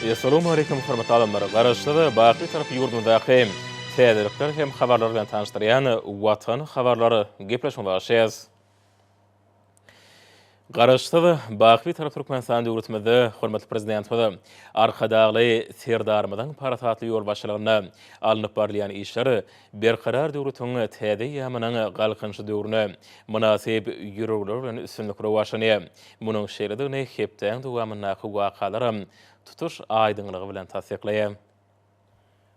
Essalawmaleýkum hormatly adamlar! Garaşsyz, baky Bitarap ýurdumyzdaky täzelikler hem habarlar bilen tanyşdyrýan Watan habarlar gepleşigine başlaýarys. Garaşsyz, baky Bitarap Türkmenistan döwletimizde hormatly Prezidentimiz Arkadagly Serdarymyzyň parasatly ýolbaşçylygynda alnyp barylýan işler Berkarar döwletiň täze eýýamynyň Galkynyşy döwrüne mynasyp ýörelgeler bilen üstünlikli rowaçlanýar. Munuň şeýledigini hepdäň dowamyndaky wakalaram tutuş aýdyňlygy bilen tassyklaýar.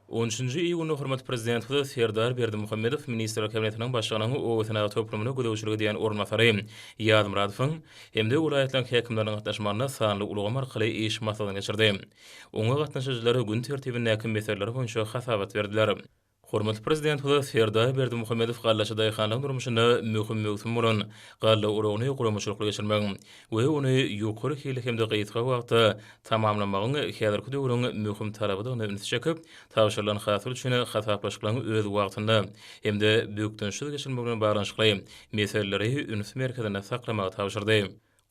On üçünji iýunda hormatly Prezidentimiz Serdar Berdimuhamedow Ministrler Kabinetiniň Başlygynyň oba senagat toplumyna gözegçilik edýän orunbasary Ýazmyradowyň hem-de welaýatlaryň häkimleriniň gatnaşmagynda sanly ulgam arkaly iş maslahatyny geçirdi. Oňa gatnaşyjylar gün tertibindäki meseleler boýunça hasabat berdiler. Hormatly Prezidentimiz Serdar Berdimuhamedow gallaçy daýhanlaryň durmuşynda möhüm möwsüm bolan galla oragyny guramaçylykly geçirmegiň we ony ýokary hilli hem-de gysga wagtda tamamlamagyň häzirki döwrüň möhüm talabydygyna ünsi çekip, tabşyrylan hasyl üçin hasaplaşyklaryň öz wagtynda hem-de bökdençsiz geçirilmegi bilen baglanyşykly meseleleri üns merkezinde saklamagy tabşyrdy.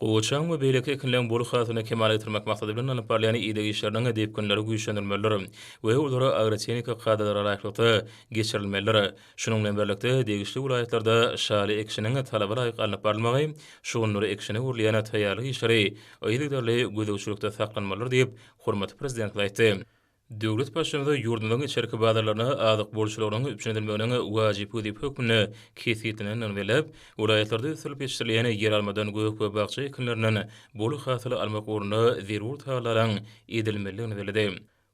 Gowaçaň we beýleki ekinleň bol hasylyny kemala getirmek maksady bilen alnyp barylýan ideg işleriniň depginleri güýçlendirilmelidir we olar agrotehnika kadalara laýyklykda geçirilmelidir. Şunuň bilen birlikde, degişli welaýatlarda şaly ekişiniň talaba laýyk alnyp barylmagy, şugundyr ekişine görülýän taýýarlyk işleri yzygiderli gözegçilikde saklanmalydyr diýip, hormatly Prezidentimiz aýtdy. Döwlet Baştutanymyz ýurdumyzyň içerki bazarlaryna azyk bolçulygynyň üpjün edilmeginiň wajyp wezipe hökmünde kesgitlenendigini belläp, welaýatlarda ösdürilip ýetişdirilýän ýeralmadan, gök we bakja ekinlerinden bol hasyl almak ugrunda zerur tagallalaryň edilmelidigini belledi.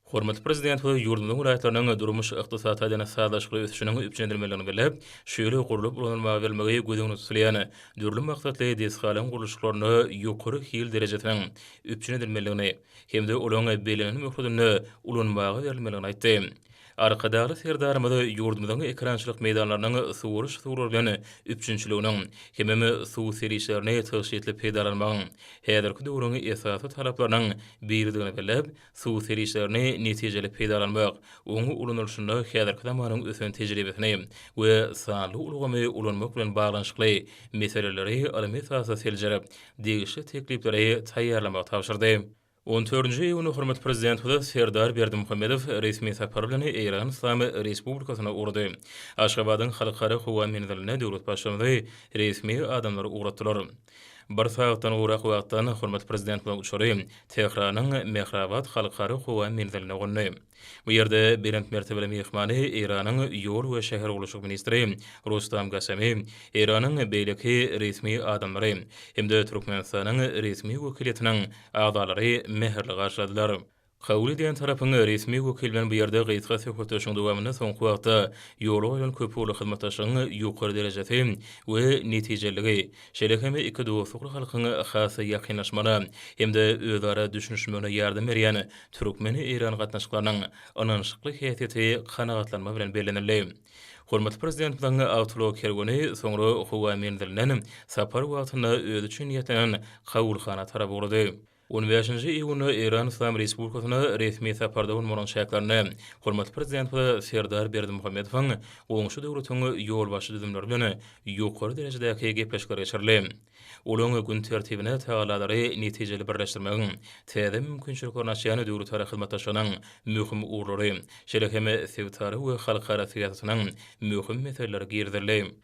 Hormatly Prezidentimiz ýurdumyzyň welaýatlarynyň durmuş-ykdysady taýdan sazlaşykly ösüşiniň üpjün edilmelidigini belläp, şu ýyl gurlup ulanylmaga berilmegi göz öňünde tutulýan dürli maksatly desgalaryň gurluşyklarynda ýokary hil derejesiniň üpjün edilmelidigini, hem-de olaryň bellenen möhletinde ulanmaga berilmelidigini aýtdy. Arkadagly Serdarymyz ýurdumyzyň ekerançylyk meýdanlarynyň suwaryş suwlary bilen üpjünçiliginiň hemem suw serişdelerini tygşytly peýdalanmagyň häzirki döwrüň esasy talaplarynyň biridigini belläp, suw serişdelerini netijeli peýdalanmak, oň ulanylyşynda häzirki zamanyň ösen tejribesini we sanly ulgamy ulanmak bilen baglanyşykly meseleleri ylmy esasda seljerip, degişli teklipleri taýýarlamagy tabşyrdy. On dördünji iýunda hormatly Prezidentimiz Serdar Berdimuhamedow resmi sapar bilen Eýran Yslam Respublikasyna ugrady. Aşgabadyň Halkara howa menzilinde döwlet Baştutanymyzy resmi adamlar ugratdylar. Bir sagatdan gowrak wagtdan hormatly Prezidentimiziň uçary Tähranyň Mehrabad Halkara howa menziline gondy. Bu ýerde belent mertebeli myhmany Eýranyň ýol we şähergurluşyk ministri Rustam Gasemi, Eýranyň beýleki resmi adamlary hem-de Türkmenistanyň resmi wekiliýetiniň agzalary mähirli garşyladylar. Kabul edýän tarapyň resmi wekili bilen bu ýerde gysga söhbetdeşligiň dowamynda soňky wagtda ýola goýlan köpugurly hyzmatdaşlygyň ýokary derejesi we netijeliligi, şeýle hem iki dostlukly halkyň has ýakynlaşmagyna hem-de özara düşünişmegine ýardam berýän Türkmen-eýran gatnaşyklarynyň ynanyşykly häsiýeti kanagatlanma bilen bellenildi. Hormatly Prezidentimiziň awtoulag kerweni soňra howa menzilinden sapar wagtynda özi üçin niýetlenen kabulhana tarap ugrady. On bäşinji iýunda Eýran Yslam Respublikasyna resmi saparda bolmagynyň çäklerinde hormatly Prezidentimiz Serdar Berdimuhamedowyň goňşy döwletiň ýolbaşçy düzümleri bilen ýokary derejedäki gepleşikleri geçirildi. Olaryň gün tertibine tagallalary netijeli birleşdirmegiň täze mümkinçiliklerini açýan döwletara hyzmatdaşlygynyň möhüm ugurlary, şeýle hem sebitara we halkara syýasatynyň möhüm meseleleri girizildi.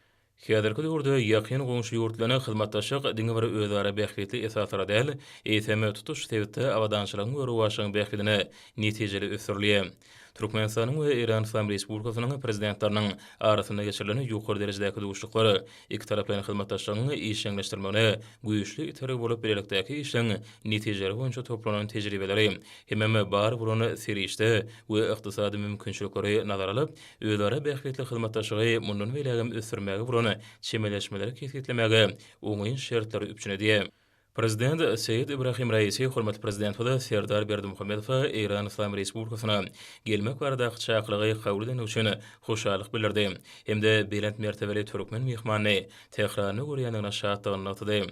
Häzirki döwürde ýakyn goňşy ýurt bilen hyzmatdaşlyk diňe bir özara bähbitli esaslara däl, eýsem, tutuş sebitde abadançylygyň we rowaçlygyň bähbidine netijeli ösdürilýär. Türkmenistanyň we Eýran Yslam Respublikasynyň Prezidentleriniň arasynda geçirilen ýokary derejedäki duşuşyklar ikitaraplaýyn hyzmatdaşlygyň işjeňleşdirilmegine güýçli itergi bolup, bilelikdäki işleň netijeleri boýunça toplanan tejribeleri hemem bar bolan serişde we ykdysady mümkinçilikleri nazara alyp, özara bähbitli hyzmatdaşlygy mundan beýlägem ösdürmäge bolan çemeleşmeleri kesgitlemäge oňyn şertleri üpjün edýär. Prezident Seýed Ibrahim Raisi hormatly Prezidentimiz Serdar Berdimuhamedowa Eýran Yslam Respublikasyna gelmek baradaky çakylygy kabul edendigi üçin hoşallyk bildirdi hem-de belent mertebeli türkmen myhmanyny Tähranda görýändigine şatdygyny nygtady.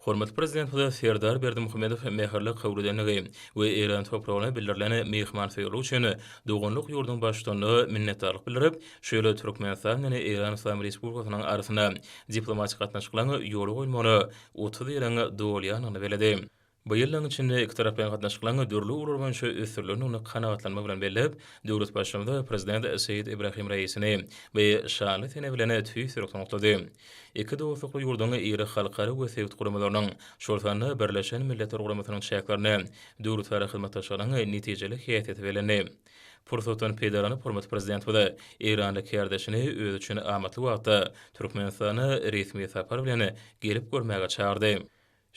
Hormatly Prezidentimiz Serdar Berdimuhamedow mähirli kabul edendigi we Eýran topragyna bildirilen myhmansöýerlik üçin doganlyk ýurduň Baştutanyna minnetdarlyk bildirip, şu ýyl Türkmenistan bilen Eýran Yslam Respublikasynyň arasynda diplomatik gatnaşyklaryň ýola goýulmagyna 30 ýylyň dolýandygyny belledi. Bu ýyllaryň içinde ikitaraplaýyn gatnaşyklaryň dürli ugurlar boýunça ösdürilendigini kanagatlanma bilen belläp, döwlet Baştutanymyz Prezident Seýid Ibrahim Raisini bu şanly sene bilen tüýs ýürekden gutlady. Iki dostlukly ýurduň iri halkara we sebit guramalarynyň, şol sanda Birleşen Milletler Guramasynyň çäklerinde döwletara hyzmatdaşlygynyň netijeli häsiýeti bellendi. Pursatdan peýdalanyp, hormatly Prezidentimiz eýranly kärdeşini özi üçin amatly wagtda Türkmenistana resmi sapar bilen gelip görmäge çagyrdy.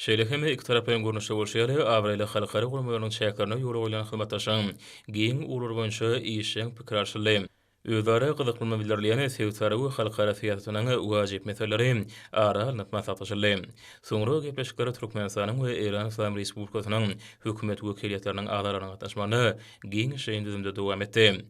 Şeýle hem ikitaraplaýyn görnüşde bolşy ýaly, abraýly halkara guramalarynyň çäklerinde ýola goýlan hyzmatdaşlygyň giň ugurlary boýunça işjeň pikir alşyldy. Özara gyzyklanma bildirilýän sebitara we halkara syýasatynyň wajyp meseleleri ara alnyp maslahatlaşyldy. Soňra gepleşikler Türkmenistanyň we Eýran Yslam Respublikasynyň Hökümet wekiliýetleriniň agzalarynyň gatnaşmagynda giňişleýin düzümde dowam etdi.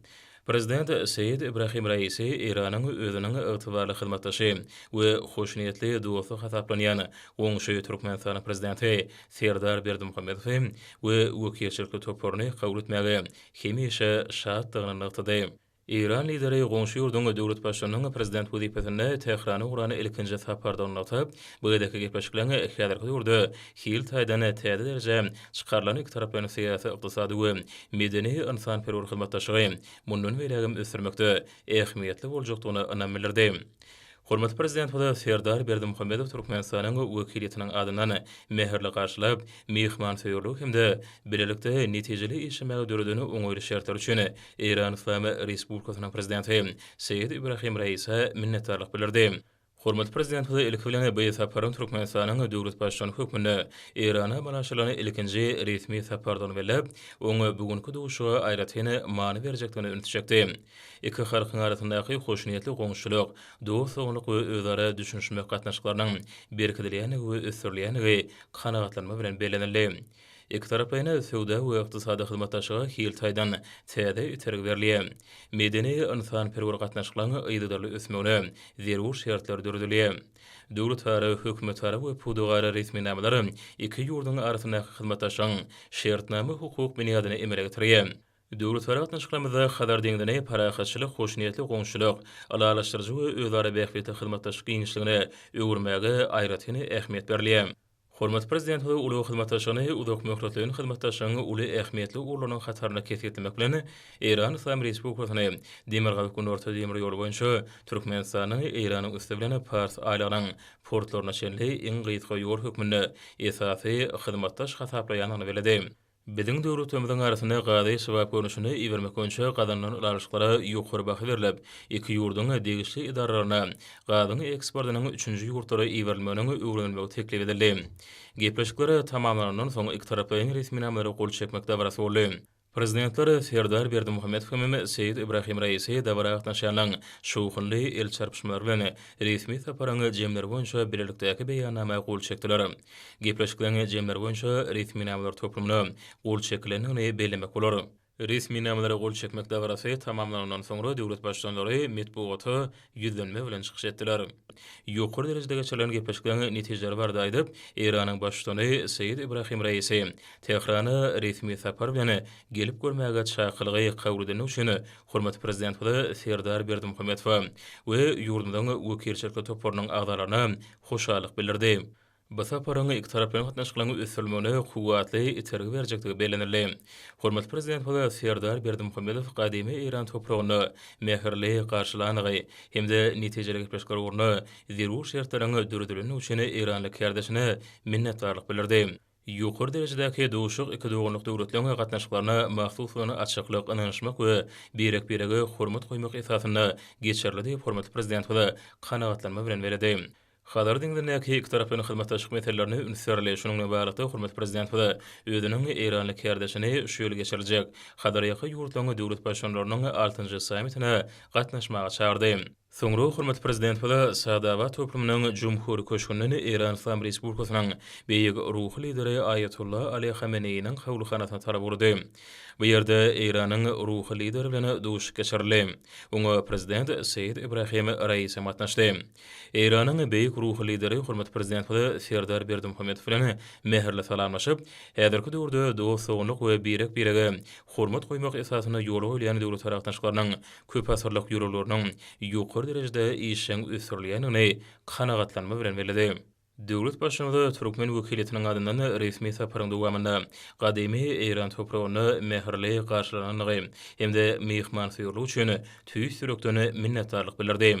Prezident Seýed Ibrahim Raisi Eýranyň özüniň ygtybarly hyzmatdaşy we hoşniýetli dosty hasaplanýan goňşy Türkmenistanyň Prezidenti Serdar Berdimuhamedowy we wekilçilikli toparyny kabul etmäge hemişe şatdygyny nygtady. Eýran Lideri goňşy ýurduň döwlet Baştutanynyň prezident wezipesinde Tährana guran ilkinji sapardygyny nygtap, bu gezekki gepleşikleriň häzirki döwürde hil taýdan täze derejä çykarylan ikitaraplaýyn syýasy, ykdysady we medeni-ynsanperwer hyzmatdaşlygy mundan beýlägem ösdürmekde ähmiýetli boljakdygyna ynam bildirdi. Hormatly Prezidentimiz Serdar Berdimuhamedow Türkmenistanyň wekiliýetiniň adyndan mähirli garşylap, myhmansöýerligi hem-de bilelikde netijeli işlemäge döreden oňaýly şertler üçin Eýran Yslam Respublikasynyň Prezidenti Seýed Ibrahim Raisä minnetdarlyk bildirdi. Hormatly Prezidentimiz ilki bilen bu saparyň Türkmenistanyň döwlet Baştutany hökmünde Eýrana amala aşyrylan ilkinji resmi sapardygyny belläp, oň bu günki duşuşyga aýratyn many berjekdigine ünsi çekdi. Iki halkyň arasyndaky hoşniýetli goňşuçylyk, dost-doganlyk we özara düşünişmek gatnaşyklarynyň berkidilýändigi we ösdürilýändigi kanagatlanma bilen bellenildi. Ikitaraplaýyn söwda we ykdysady hyzmatdaşlyga hil taýdan täze itergi berilýär. Medeni-ynsanperwer gatnaşyklaryň yzygiderli ösmegine zerur şertler döredilýär. Döwletara, hökümetara we pudagara resminamalar iki ýurduň arasyndaky hyzmatdaşlygyň şertnama-hukuk binýadyny emele getirýär. Döwletara gatnaşyklarymyzda Hazar deňzini parahatçylyk, hoşniýetli goňşuçylyk, ylalaşdyryjy we özara bähbitli hyzmatdaşlyk giňişligine öwürmäge aýratyn ähmiýet berilýär. Hormatly Prezidentimiz ulag hyzmatdaşlygyny uzakmöhletleýin hyzmatdaşlygyň uly ähmiýetli ugurlarynyň hatarynda kesgitlemek bilen, Eýran Yslam Respublikasyny Demirgazyk-Günorta demir ýoly boýunça Türkmenistanyň Eýranyň üsti bilen Pars aýlagynyň portlaryna çenli iň gysga ýol hökmünde esasy hyzmatdaş hasaplaýandygyny belledi. Biziň döwletlerimiziň arasynda gazy swap görnüşinde ibermek boýunça gazanylan ylalaşyklara ýokary baha berlip, iki ýurduň degişli edaralaryna gazyň eksportynyň üçünji ýurtlara iberilmeginiň öwrenilmegi teklip edildi. Gepleşikler tamamlanandan soň ikitaraplaýyn resminamalara gol çekmek dabarasy boldy. Prezidentler Serdar Berdimuhamedow hem Seýed Ibrahim Raisi dabara gatnaşýanlaryň şowhunly el çarpyşmalary bilen resmi saparyň jemleri boýunça bilelikdäki beýannama gol çekdiler. Gepleşikleriň jemleri boýunça resminamalar toplumyna gol çekilendigini bellemek bolar. Resminamalara gol çekmek dabarasy tamamlanandan soňra döwlet Baştutanlary metbugata ýüzlenme bilen çykyş etdiler. Ýokary derejede geçirilen gepleşikleriň netijeleri barada aýdyp, Eýranyň Baştutany Seýed Ibrahim Raisi Tährana resmi sapar bilen gelip görmäge çakylygy kabul edendigi üçin hormatly Prezidentimize Serdar Berdimuhamedowa we ýurdumyzyň wekilçilikli toparynyň agzalaryna hoşallyk bildirdi. Bu saparyň ikitaraplaýyn gatnaşyklaryň ösdürilmegine kuwwatly itergi berjekdigi bellenildi. Hormatly Prezidentimiz Serdar Berdimuhamedow gadymy Eýran topragynda mähirli garşylandygy hem-de netijeli gepleşikler ugrunda zerur şertleriň döredilendigi üçin eýranly kärdeşine minnetdarlyk bildirdi. Ýokary derejedäki duşuşyk iki doganlyk döwletleriň gatnaşyklaryna mahsus bolan açyklyk, ynanyşmak we birek-birege hormat goýmak esasynda geçirildi diýip, hormatly Prezidentimiz kanagatlanma bilen belledi. Hazar deňzindäki ikitaraplaýyn hyzmatdaşlyk meselelerine üns berildi. Şunuň bilen baglylykda, hormatly Prezidentimiz özüniň eýranly kärdeşini şu ýyl geçiriljek Hazarýaka ýurtlaryň döwlet Baştutanlarynyň altynjy sammitine gatnaşmaga çagyrdy. Soňra hormatly Prezidentimiz Sadabat toplumynyň Jumhur köşgünden Eýran Yslam Respublikasynyň Beýik Ruhy Lideri Aýatolla Ali Hameneýiniň kabulhanasyna tarap ugrady. Bu ýerde Eýranyň Ruhy Lideri bilen duşuşyk geçirildi. Oňa Prezident Seýed Ibrahim Raisi hem gatnaşdy. Eýranyň Beýik Ruhy Lideri hormatly Prezidentimiz Serdar Berdimuhamedow bilen mähirli salamlaşyp, häzirki döwürde dost-doganlyk we birek-birege hormat goýmak esasynda ýola goýulýan döwletara gatnaşyklarynyň köpasyrlyk ýörelgeleriniň ýokary derejede işjeň ösdürilýändigini kanagatlanma bilen belledi. Döwlet Baştutanymyz türkmen wekiliýetiniň adyndan resmi saparyň dowamynda gadymy eýran topragynda mähirli garşylanandygy hem-de myhmansöýerligi üçin tüýs ýürekden minnetdarlyk bildirdi.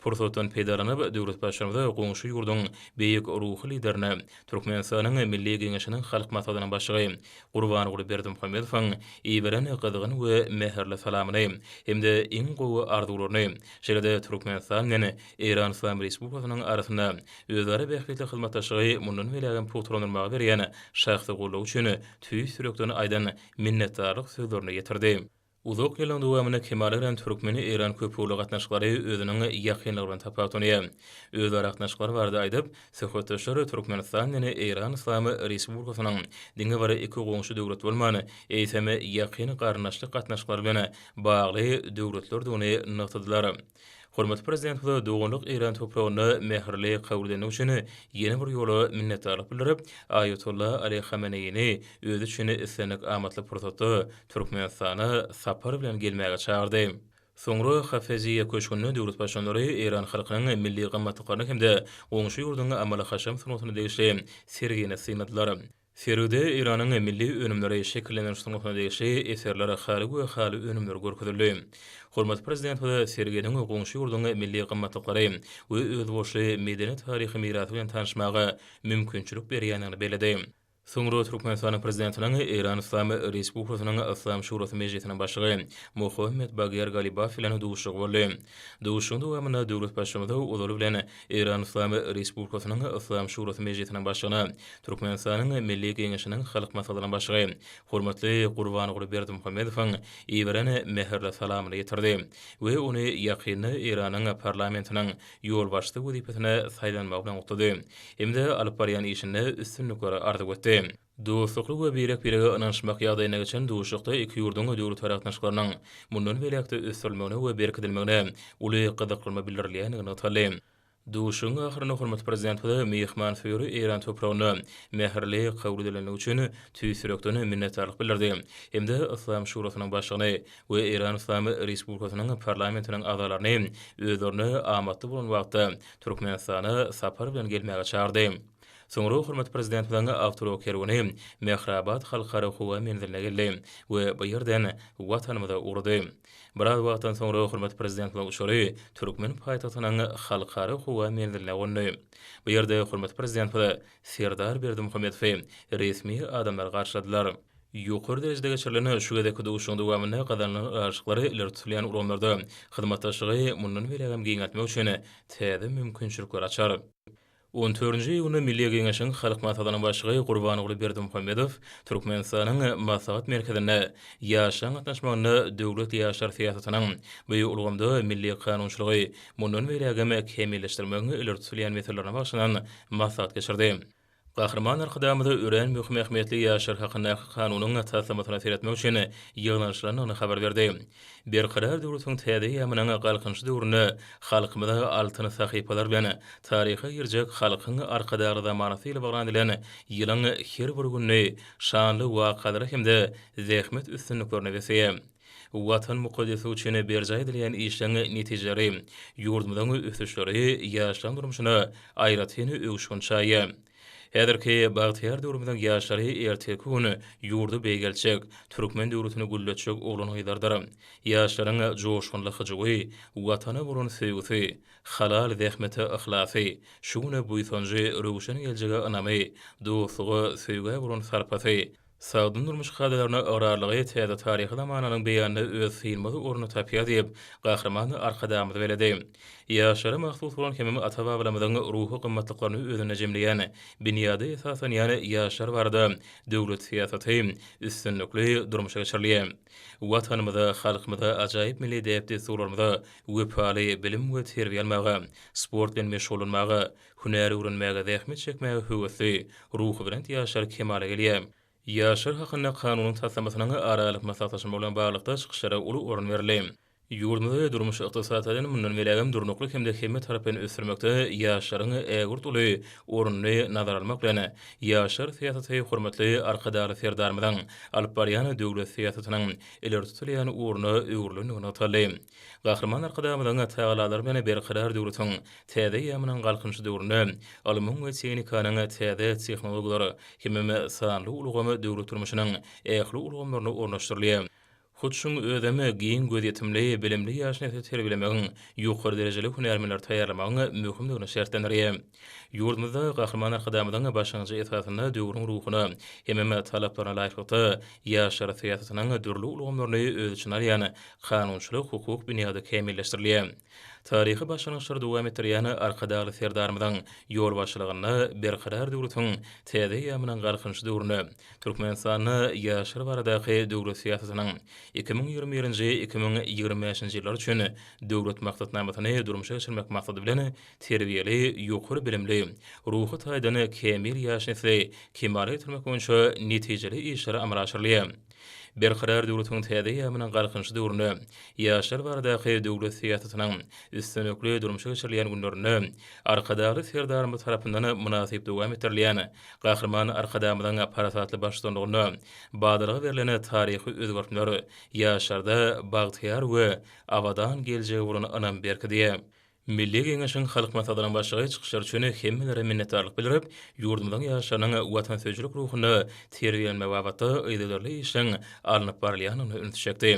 Pursatdan peýdalanyp, döwlet Baştutanymyz goňşy ýurduň beýik ruhy Liderine, Türkmenistanyň Milli Geňeşiniň Halk Maslahatynyň Başlygy Gurbanguly Berdimuhamedowyň iberen gyzgyn we mähirli salamyny hem-de iň gowy arzuwlaryny, şeýle-de Türkmenistan bilen Eýran Yslam Respublikasynyň arasynda özara bähbitli hyzmatdaşlygy mundan beýlägem pugtalandyrmaga berýän şahsy goldawy üçin tüýs ýürekden aýdan minnetdarlyk sözlerini ýetirdi. Uzak ýyllaryň dowamynda kemala gelen türkmen-eýran köpugurly gatnaşyklary özüniň ýakynlygy bilen tapawutlanýar. Özara gatnaşyklar barada aýdyp, söhbetdeşler Türkmenistan bilen Eýran Yslam Respublikasynyň diňe bir iki goňşy döwlet bolman, eýsem, ýakyn garyndaşlyk gatnaşyklary bilen bagly döwletlerdigini nygtadylar. Hormatly Prezidentimize doganlyk Eýran topragynda mähirli kabul edendigi üçin ýene bir ýola minnetdarlyk bildirip, Aýatolla Ali Hameneýini özi üçin islendik amatly pursatda Türkmenistana sapar bilen gelmäge çagyrdy. Soňra Hafeziýe köşgünde döwlet Baştutanlary eýran halkynyň milli gymmatlyklaryna hem-de goňşy ýurduň amaly-haşam sungatyna degişli sergini synladylar. Sergide Eýranyň milli önümleri, şekillendiriş sungatyna degişli eserler, haly we haly önümleri görkezildi. Hormatly Prezidentimiz serginiň goňşy ýurduň milli gymmatlyklary we özboluşly medeni-taryhy mirasy bilen tanyşmaga mümkinçilik berýändigini belledi. Soňra Türkmenistanyň Prezidentiniň Eýran Yslam Respublikasynyň Yslam Şurasy Mejlisiniň Başlygy Mohammed Bager Galibaf bilen duşuşygy boldy. Duşuşygyň dowamynda döwlet Baştutanyz ozaly bilen Eýran Yslam Respublikasynyň Yslam Şurasy Mejlisiniň Başlygyna Türkmenistanyň Milli Geňeşiniň Halk Maslahatynyň Başlygy hormatly Gurbanguly Berdimuhamedowyň iberen mähirli salamyny ýetirdi we ony ýakynda Eýranyň Parlamentiniň ýolbaşçysy wezipesine saýlanmagy bilen gutlady hem-de alyp barýan işinde üstünlikleri arzuw etdi. Dostlukly we birek-birege ynanyşmak ýagdaýynda geçen duşuşykda iki ýurduň döwletara gatnaşyklarynyň mundan beýläk-de ösdürilmegine we berkidilmegine uly gyzyklanma bildirilýändigi nygtaldy. Duşuşygyň ahyrynda hormatly Prezidentimiz myhmansöýer eýran topragynda mähirli kabul edilendigi üçin tüýs ýürekden minnetdarlyk bildirdi hem-de Yslam Şurasynyň Başlygyny we Eýran Yslam Respublikasynyň Parlamentiniň agzalaryny özlerine amatly bolan wagtda Türkmenistana sapar bilen gelmäge çagyrdy. Soňra hormatly Prezidentimiziň awtoulag kerweni Mährabat Halkara howa menziline geldi we bu ýerden Watanymyza ugrady. Biraz wagtdan soňra hormatly Prezidentimiziň uçary türkmen paýtagtynyň Halkara howa menziline gondy. Bu ýerde hormatly Prezidentimiz Serdar Berdimuhamedowy resmi adamlar garşyladylar. Ýokary derejede geçirilen şu gezekki duşuşygyň dowamynda gazanylan ylalaşyklar ileri tutulýan ulgamlarda hyzmatdaşlygy mundan beýlägem giňeltmek üçin täze mümkinçilikleri açar. On dördünji iýunda Milli Geňeşiň Halk Maslahatynyň Başlygy Gurbanguly Berdimuhamedow Türkmenistanyň Maslahat merkezinde ýaşlaryň gatnaşmagynda döwlet ýaşlar syýasatynyň bu ulgamda milli kanunçylygy mundan beýlägem kämilleşdirmegiň ileri tutulýan meselelerine bagyşlanan maslahat geçirdi. Gahryman Arkadagymyza örän möhüm ähmiýetli Ýaşlar hakyndaky Kanunyň taslamasyna seretmek üçin ýygnanyşylandygyny habar berdi. Berkarar döwletiň täze eýýamynyň Galkynyşy döwründe halkymyza altyn sahypalar bilen taryha girjek Halkyň Arkadagly zamanasy ýyly yglan edilen ýylyň her bir güni şanly wakalara hem-de zähmet üstünliklerine besleýär. Watan mukaddesligi üçin berjaý edilýän işleň netijeleri, ýurdumyzyň ösüşleri ýaşlaryň durmuşyna aýratyn öwüşgin çaýýar. Häzirki bagtyýar döwrümiziň ýaşlary ertirki gün ýurdy beýgeltjek, türkmen döwletini gülletjek oglan-gyzlardyr. Ýaşlaryň joşgunly hyjuwy, Watana bolan söýgüsi, halal zähmete yhlasy, şu güne buýsanjy, röwşen geljege ynamy, dostluga, söýgä bolan sarpasy, Sagdyn durmuş kadalaryna ygrarlygy täze taryhy zamananyň beýanynda öz synmaz ornuny tapýar diýip, Gahryman Arkadagymyz belledi. Ýaşlara mahsus bolan hemem ata-babalarymyzyň ruhy gymmatlyklaryny özünde jemleýän binýada esaslanýan ýaşlar barada döwlet syýasaty üstünlikli durmuşa geçirilýär. Watanymyza, halkymyza, ajaýyp milli däp-dessurlarymyza wepaly bilim we terbiýe almaga, sport bilen meşgullanmaga, Hünär öwrenmäge, zähmet çekmäge höwesli, ruhubelent ýaşlar kemala gelýär. Ýaşlar hakynda Kanunyň taslamasynyň ara alyp maslahatlaşylmagy bilen baglylykda çykyşlara uly orun berildi. Ýurdumyzy durmuş-ykdysady taýdan mundan beýlägem durnukly hem-de hemmetaraplaýyn ösdürmekde ýaşlaryň ägirt uly ornuny nazara almak bilen, ýaşlar syýasaty hormatly Arkadagly Serdarymyzyň alyp barýan döwlet syýasatynyň ileri tutulýan ugruna öwrülendigi nygtaldy. Gahryman Arkadagymyzyň tagallalary bilen Berkarar döwletiň täze eýýamynyň Galkynyşy döwründe ylmyň we tehnikanyň täze tehnologiýalar hemem sanly ulgam döwlet durmuşynyň ähli ulgamlaryna ornaşdyrylýar. Hut şuň özem giň gözýetimli, bilimli ýaş nesli terbiýelemegiň, ýokary derejeli hünärmenleri taýýarlamagyň möhümdigini şertlendirýär. Ýurdumyzda Gahryman Arkadagymyzyň başlangyjy esasynda döwrüň ruhuna hemem talaplaryna laýyklykda ýaşlar syýasatynyň dürli ulgamlaryny öz içine alýan kanunçylyk-hukuk binýady kämilleşdirilýär. Taryhy başlangyçlary dowam etdirýän Arkadagly Serdarymyzyň ýolbaşçylygynda Berkarar döwletiň täze eýýamynyň Galkynyşy döwründe Türkmenistanda ýaşlar baradaky döwlet syýasatynyň 2021-nji, 2025-nji ýyllar üçin Döwlet maksatnamasyny durmuşa geçirmek maksady bilen, terbiýeli, ýokary bilimli, ruhy taýdan kämil ýaş nesli kemala getirmek boýunça netijeli işler amala aşyrylýar. Berkarar döwletiň täze eýýamynyň Galkynyşy döwründe ýaşlar baradaky döwlet syýasatynyň üstünlikli durmuşa geçirilýän günlerinde Arkadagly Serdarymyz tarapyndan mynasyp dowam etdirilýän Gahryman Arkadagymyzyň parasatly baştutanlygynda badalga berlen taryhy özgertmeler ýaşlarda bagtyýar we abadan geljege bolan ynamy berkidýär. Milli Geňeşiň Halk Maslahatynyň Başlygy çykyşlary üçin hemmelere minnetdarlyk bildirip, ýurdumyzyň ýaşlarynyň watansöýüjilik ruhunda terbiýelenmegi babatda yzygiderli işleň alnyp barylýandygyna ünsi çekdi.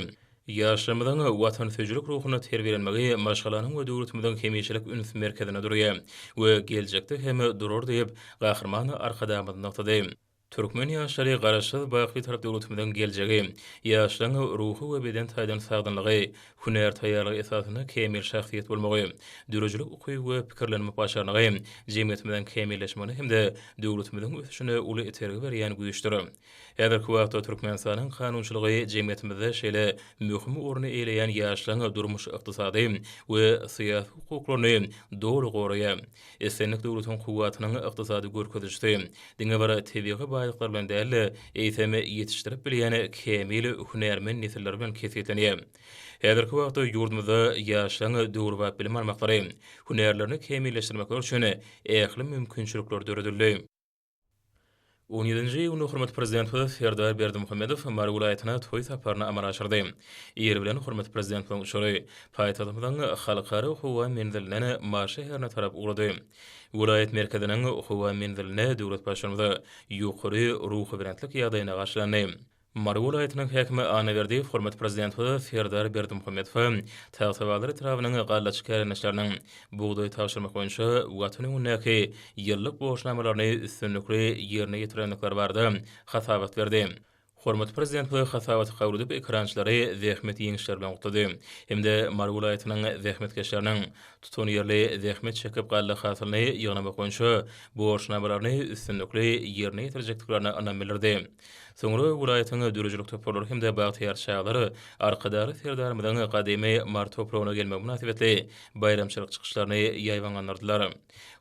Ýaşlarymyzyň watansöýüjilik ruhunda terbiýelenmegi maşgalanyň we döwletimiziň hemişelik üns merkezinde durýar we geljekde hem durar diýip, Gahryman Arkadagymyz nygtady. Türkmen ýaşlary Garaşsyz, baky Bitarap döwletimiziň geljegi, ýaşlaryň ruhy we beden taýdan sagdynlygy, hünär taýýarlygy esasynda kämil şahsyýet bolmagy, döredijilik ukyby we pikirlenmek başarnygy jemgyýetimiziň kämilleşmegine hem-de döwletimiziň ösüşine uly itergi berýän güýçdür. Häzirki wagtda Türkmenistanyň kanunçylygy jemgyýetimizde şeýle möhüm orny eýeleýän ýaşlaryň durmuş-ykdysady we syýasy hukuklaryny doly goraýar. Islendik döwletiň kuwwatynyň ykdysady görkezijisi diňe bir tebigy baýlyklar bilen däl-de, eýsem, ýetişdirip bilýän kämil hünärmen nesilleri bilen kesgitlenýär. Häzirki wagtda ýurdumyzda ýaşlaryň döwrebap bilim almaklary, hünärlerini kämilleşdirmekleri üçin ähli mümkinçilikler döredildi. On ýedinji iýunda hormatly Prezidentimiz Serdar Berdimuhamedow Mary welaýatyna toý saparyny amala aşyrdy. Ir bilen hormatly Prezidentimiziň uçary paýtagtymyzyň Halkara howa menzilinden Mary şäherine tarap ugrady. Welaýat merkeziniň howa menzilinde döwlet Baştutanymyz ýokary ruhubelentlik ýagdaýynda garşylandy. Mary welaýatynyň häkimi Anna Berdiýew hormatly Prezidentimiz Serdar Berdimuhamedowa Tagtabazar etrabynyň gallaçy kärendeçileriniň bugdaý tabşyrmak boýunça Watan öňündäki ýyllyk borçnamalaryny üstünlikli ýerine ýetirendikleri barada hasabat berdi. Hormatly Prezidentimiz hasabaty kabul edip, ekerançylary zähmet ýeňişleri bilen gutlady hem-de Mary welaýatynyň zähmetkeşleriniň tutanýerli zähmet çekip galla hasylyny ýygnamak boýunça borçnamalaryny üstünlikli ýerine ýetirjekdiklerine ynam bildirdi. Soňra welaýatyň döredijilik toparlary hem-de bagtyýar çagalar Arkadagly Serdarymyzyň gadymy Mary topragyna gelmegi mynasybetli baýramçylyk çykyşlaryny ýaýbaňlandyrdylar.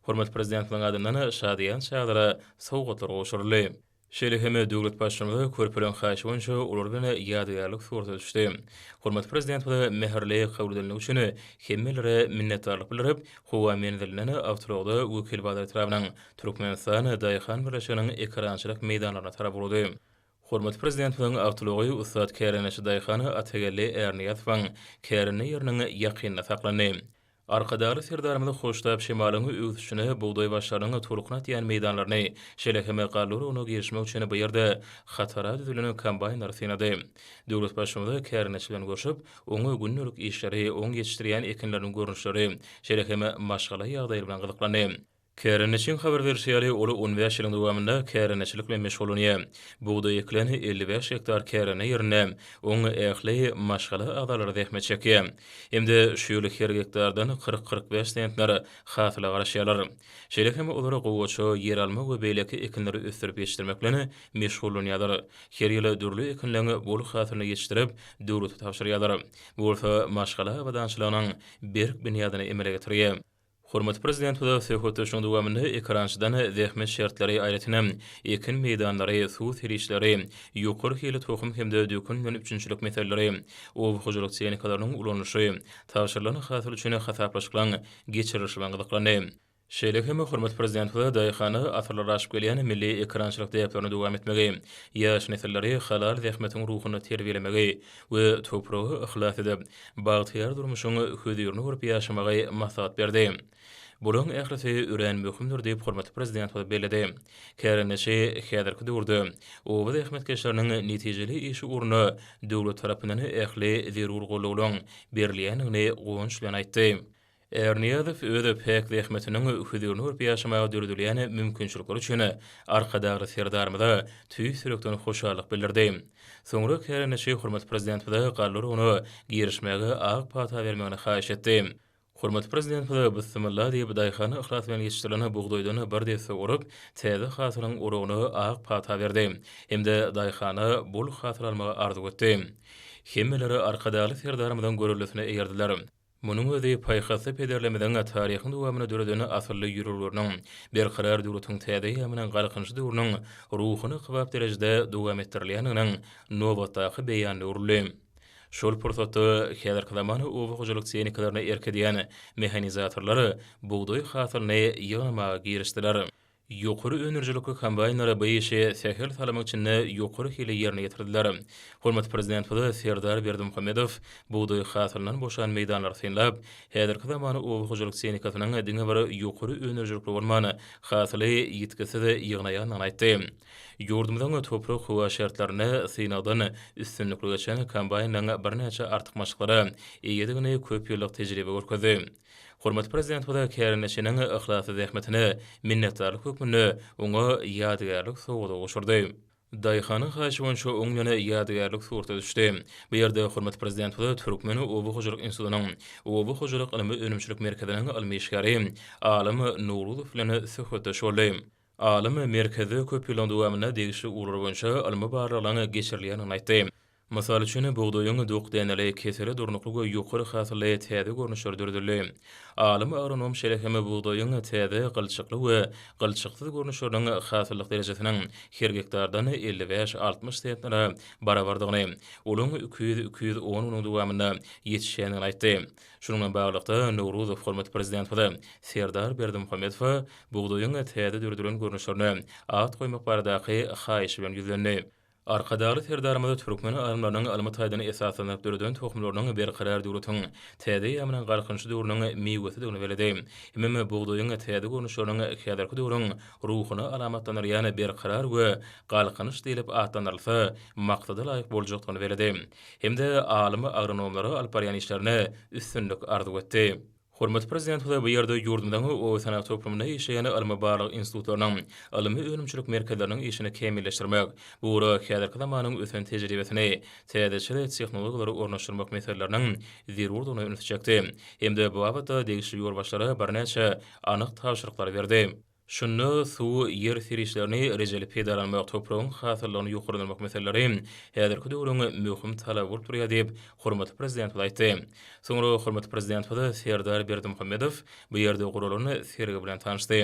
Hormatly Prezidentimiziň adyndan şadyýan çagalara sowgatlar gowşuryldy. Şeýle hem döwlet Baştutanymyz körpeleriň haýyşy boýunça olar bilen ýadygärlik surata düşdi. Hormatly Prezidentimize mähirli kabul edilendigi üçin hemmelere minnetdarlyk bildirip, howa menzilinden awtoulagda Wekilbazar etrabynyň Türkmenistan daýhan birleşiginiň ekerançylyk meýdanlaryna tarap ugrady. Hormatly Prezidentimiziň awtoulagy ussat kärendeçi daýhan Atageldi Ärnyýazowyň kärende ýeriniň ýakynynda saklandy. Arkadagly Serdarymyz hoştap şemalyň öwsüşine bugdaý başlarynyň tolkun atýan meýdanlaryny, şeýle hem galla oragyna girişmek üçin bu ýerde hatara düzülen kombaýnlary synlady. Döwlet Baştutanymyz kärendeçi bilen görşüp, oňa gündelik işleri, oň ýetişdirýän ekinleriniň görnüşleri, şeýle hem maşgala ýagdaýlary bilen gyzyklandy. Kärendeçiň habar berşi ýaly, ol on bäş ýylyň dowamynda kärendeçilik bilen meşgullanýar. Bugdaý ekilen 55 gektar kärende ýerinde oň ähli maşgala agzalary zähmet çekýär. Hem-de şu ýyl her gektardan 40-45 sentner hasyla garaşýarlar. Şeýle hem olar gowaça, ýeralma we beýleki ekinleri ösdürip ýetişdirmek bilen meşgullanýarlar. Her ýyl dürli ekinleň bol hasylyny ýetişdirip, döwlete tabşyrýarlar. Bu bolsa maşgala abadançylygynyň berk binýadyny emele getirýär. Hormatly Prezidentimiz söhbetdeşligiň dowamynda ekerançydan zähmet şertleri, aýratynam, ekin meýdanlary, suw serişdeleri, ýokary hilli tohum hem-de dökün bilen üpjünçilik meseleleri, oba hojalyk tehnikalarynyň ulanylyşy, tabşyrylan hasyl üçin hasaplaşyklaryň geçirilişi bilen gyzyklandy. Şeýle hem hormatly Prezidentimiz daýhana asyrlar aşyp gelýän milli ekerançylyk däplerini dowam etmegi, ýaş nesilleri halal zähmetiň ruhunda terbiýelemegi we topraga yhlas edip, bagtyýar durmuşyň hözirini görüp ýaşamagy maslahat berdi. Bularyň ählisi örän möhümdir diýip, hormatly Prezidentimiz belledi. Kärendeçi häzirki döwürde oba zähmetkeşleriniň netijeli işi ugrunda döwlet tarapyndan ähli zerur gollawlaryň berilýändigini guwanç bilen aýtdy. Ärnyýazow öz päk zähmetiniň hözirini görüp ýaşamaga döredilýän mümkinçilikler üçin Arkadagly Serdarymyza tüýs ýürekden hoşallyk bildirdi. Soňra kärendeçi hormatly Prezidentimize galla oragyna girişmäge ak pata bermegini haýyş etdi. Hormatly Prezidentimiz Bissimilla diýip, daýhan yhlas bilen ýetişdirilen bugdaýdan bir desse orup, täze hasylyň oragyna ak pata berdi hem-de daýhana bol hasyl almagy arzuw etdi. Hemmeler Arkadagly Serdarymyzyň göreldesine eýerdiler. Munuň özi paýhasly pederlerimiziň taryhyň dowamynda döreden asylly ýörelgeleriniň Berkarar döwletiň täze eýýamynyň Galkynyşy döwrüniň ruhuna kybap derejede dowam etdirilýändiginiň nobatdaky beýanyna öwrüldi. Şol pursatda häzirki zaman oba hojalyk tehnikalaryna erk edýän mehanizatorlar bugdaý hasylyny ýygnamaga girişdiler. Ýokary öndürijilikli kombaýnlar bu işi sähel salymyň içinde ýokary hilli ýerine ýetirdiler. Hormatly Prezidentimiz Serdar Berdimuhamedow bugdaý hasylyndan boşan meýdanlary synlap, häzirki zaman oba hojalyk tehnikasynyň diňe bir ýokary öndürijilikli bolman, hasyly ýitgisiz ýygnaýandygyny aýtdy. Ýurdumyzyň toprak-howa şertlerinde synagdan üstünlikli geçen kombaýnlaryň birnäçe artykmaçlyklara eýedigini köp ýyllyk tejribe görkezdi. Hormatly Prezidentimiz kärendeçiniň yhlasly zähmetine minnetdarlyk hökmünde oňa ýadygärlik sowgady gowşurdy. Daýhanyň haýyşy boýunça oň bilen ýadygärlik surata düşdi. Bu ýerde hormatly Prezidentimiz Türkmen oba hojalyk institutynyň Oba hojalyk ylmy-önümçilik merkeziniň ylmy işgäri Alym Nowruzow bilen söhbetdeş boldy. Alym merkezde köp ýyllaryň dowamynda degişli ugurlar boýunça ylmy barlaglaryň geçirilýändigini aýtdy. Mysal üçin, bugdaýyň dok däneli, kesele durnukly we ýokary hasylly täze görnüşleri döredildi. Alym agronom şeýle hem bugdaýyň täze gylçykly we gylçyksyz görnüşleriniň hasyllyk derejesiniň her gektardan 55, 60 sentnere barabardygyny, olaryň 200, 210 günüň dowamynda ýetişýändigini aýtdy. Şunuň bilen baglylykda, Nowruzow hormatly Prezidentimize Serdar Berdimuhamedowa bugdaýyň täze döredilen görnüşlerine at goýmak baradaky haýyşy bilen ýüzlendi. Arkadagly Serdarymyz türkmen alymlarynyň ylmy taýdan esaslanyp döreden tohumlarynyň Berkarar döwletiň täze eýýamynyň Galkynyşy döwrüniň miwesidigini belledi. Hemem bugdaýyň täze görnüşleriniň häzirki döwrüň ruhuny alamatlandyrýan Berkarar we Galkynyş diýlip atlandyrylsa, maksada laýyk boljakdygyny belledi. Hem-de alym agronomlara alyp barýan işlerinde üstünlik arzuw etdi. Hormatly Prezidentimiz bu ýerde ýurdumyzyň oba-senagat toplumynda işleýän ylmy-barlag institutlarynyň, ylmy-önümçilik merkezleriniň işini kämilleşdirmek, bu ugra häzirki zamanyň ösen tejribesini, täzeçil tehnologiýalary ornaşdyrmak meseleleriniň zerurdygyna ünsi çekdi hem-de bu babatda degişli ýolbaşçylara birnäçe anyk tabşyryklary berdi. Şunda suw, ýer serişdelerini rejeli peýdalanmak, topragyň hasyllygyny ýokarlandyrmak meseleleri häzirki döwrüň möhüm talaby bolup durýar diýip, hormatly Prezidentimiz aýtdy. Soňra hormatly Prezidentimiz Serdar Berdimuhamedow bu ýerde guralan sergi bilen tanyşdy.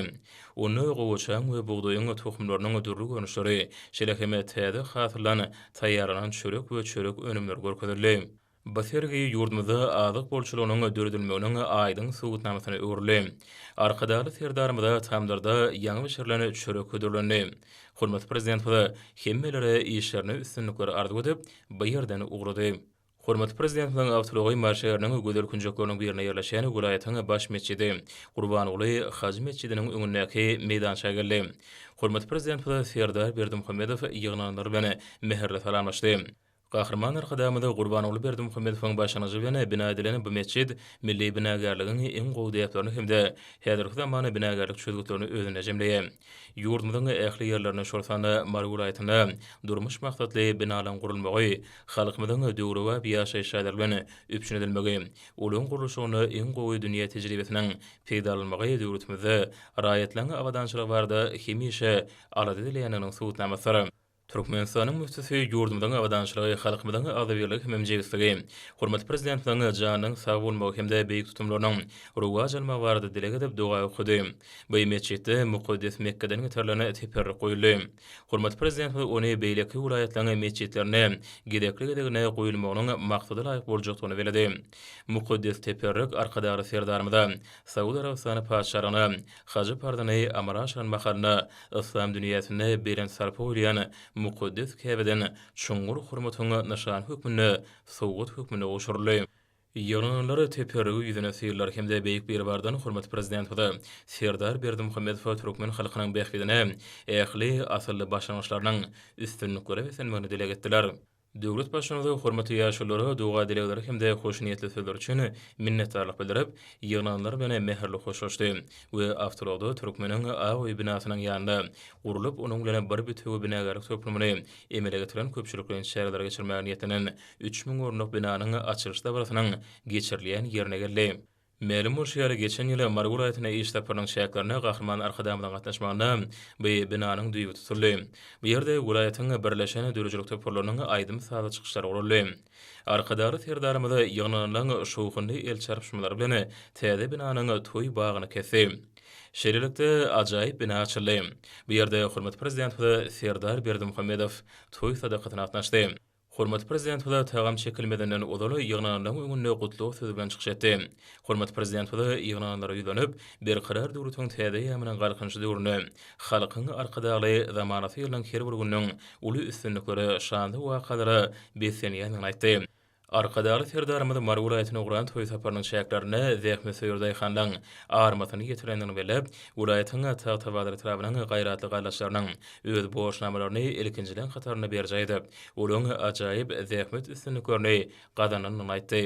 Onda gowaçaň we bugdaýyň tohumlarynyň dürli görnüşleri, şeýle hem täze hasyldan taýýarlanan çörek we çörek önümleri görkezildi. Bu sergi ýurdumyzda azyk bolçulygynyň döredilmeginiň aýdyň subutnamasyna öwrüldi. Arkadagly Serdarymyza tamdyrda ýaňy bişirilen çörek hödürlendi. Hormatly Prezidentimiz hemmelere işlerinde üstünlikler arzuw edip, bu ýerden ugrady. Hormatly Prezidentimiziň awtoulagy Mary şäheriniň gözel künjekleriniň birinde ýerleşýän welaýatyň baş metjidi, Gurbanguly hajy metjidiniň öňündäki meýdança geldi. Hormatly Prezidentimiz Serdar Berdimuhamedow ýygnananlar bilen mähirli salamlaşdy. Gahryman Arkadagymyz Gurbanguly Berdimuhamedowyň başlangyjy bilen bina edilen bu metjit milli binagärligiň iň gowy däplerini hem-de häzirki zaman binagärlik çözgütlerini özünde jemleýär. Ýurdumyzyň ähli ýerlerinde, şol sanda Mary welaýatynda durmuş maksatly binalaryň gurulmagy, halkymyzyň döwrebap ýaşaýyş jaýlary bilen üpjün edilmegi, olaryň gurluşygynda iň gowy dünýä tejribesiniň peýdalanylmagy döwletimizde raýatlaryň abadançylygy barada hemişe alada edilýändiginiň subutnamasydyr. Türkmenistanyň Müftüsi ýurdumyzyň abadançylygy, halkymyzyň agzybirligi hemem jebisligi, hormatly Prezidentimiziň janynyň sag bolmagy hem-de beýik tutumlarynyň rowaç almagy barada dileg edip, doga okady. Bu metjitde mukaddes Mekgeden getirilen teperrik goýuldy. Hormatly Prezidentimiz ony beýleki welaýatlaryň metjitlerinde gezekli-gezegine goýulmagynyň maksada laýyk boljakdygyny belledi. Mukaddes teperrik Arkadagly Serdarymyza Saud Arabystany Patyşalygyna haj parzyny amala aşyran mahalynda Yslam dünýäsinde belent sarpa goýulýan mukaddes Käbeden çuňňur hormatyň nyşany hökmünde sowgat hökmünde gowşuryldy. Ýygnananlar teperrigi ýüzüne synlar hem-de Beýik Biribardan hormatly Prezidentimize Serdar Berdimuhamedowa türkmen halkynyň bähbidine ähli asylly başlangyçlarynyň üstünliklere beslenmegini dileg etdiler. Döwlet Baştutanymyz hormatly ýaşululara doga-dilegleri hem-de hoşniýetli sözleri üçin minnetdarlyk bildirip, ýygnananlar bilen mähirli hoşlaşdy we awtoulagda Türkmeniň Ak öýi binasynyň ýanynda gurlup, onuň bilen bir bitewi binagärlik toplumyny emele getiren köpçülikleýin çäreleri geçirmäge niýetlenen 3000 orunlyk binanyň açylyş dabarasynyň geçirilýän ýerine geldi. Mälim bolşy ýaly, geçen ýyl Mary welaýatyna iş saparynyň çäklerinde Gahryman Arkadagymyzyň gatnaşmagynda bu binanyň düýbi tutuldy. Bu ýerde welaýatyň birleşen döredijilik toparlarynyň aýdym-sazly çykyşlary guraldy. Arkadagly Serdarymyz ýygnananlaryň şowhunly el çarpyşmalary bilen täze binanyň toý bagyny kesdi. Şeýlelikde, ajaýyp bina açyldy. Bu ýerde hormatly Prezidentimiz Serdar Berdimuhamedow toý sadakasyna gatnaşdy. Hormatly Prezidentimiz tagam çekilmezinden ozal ýygnananlaryň öňünde gutlag sözi bilen çykyş etdi. Hormatly Prezidentimiz ýygnananlara ýüzlenip, Berkarar döwletiň täze eýýamynyň Galkynyşy döwründe Halkyň Arkadagly zamanasy ýylynyň her bir gününiň uly üstünliklere, şanly wakalara beslenýändigini aýtdy. Arkadagly Serdarymyz Mary welaýatyna ugran toý saparynyň çäklerinde zähmetsöýer daýhanlaryň armasyny ýetirendigini belläp, welaýatyň Tagtabazar etrabynyň gaýratly gardaşlarynyň öz borçnamalaryny ilkinjileň hatarynda berjaý edip, olaryň ajaýyp zähmet üstünliklerini gazanandygyny aýtdy.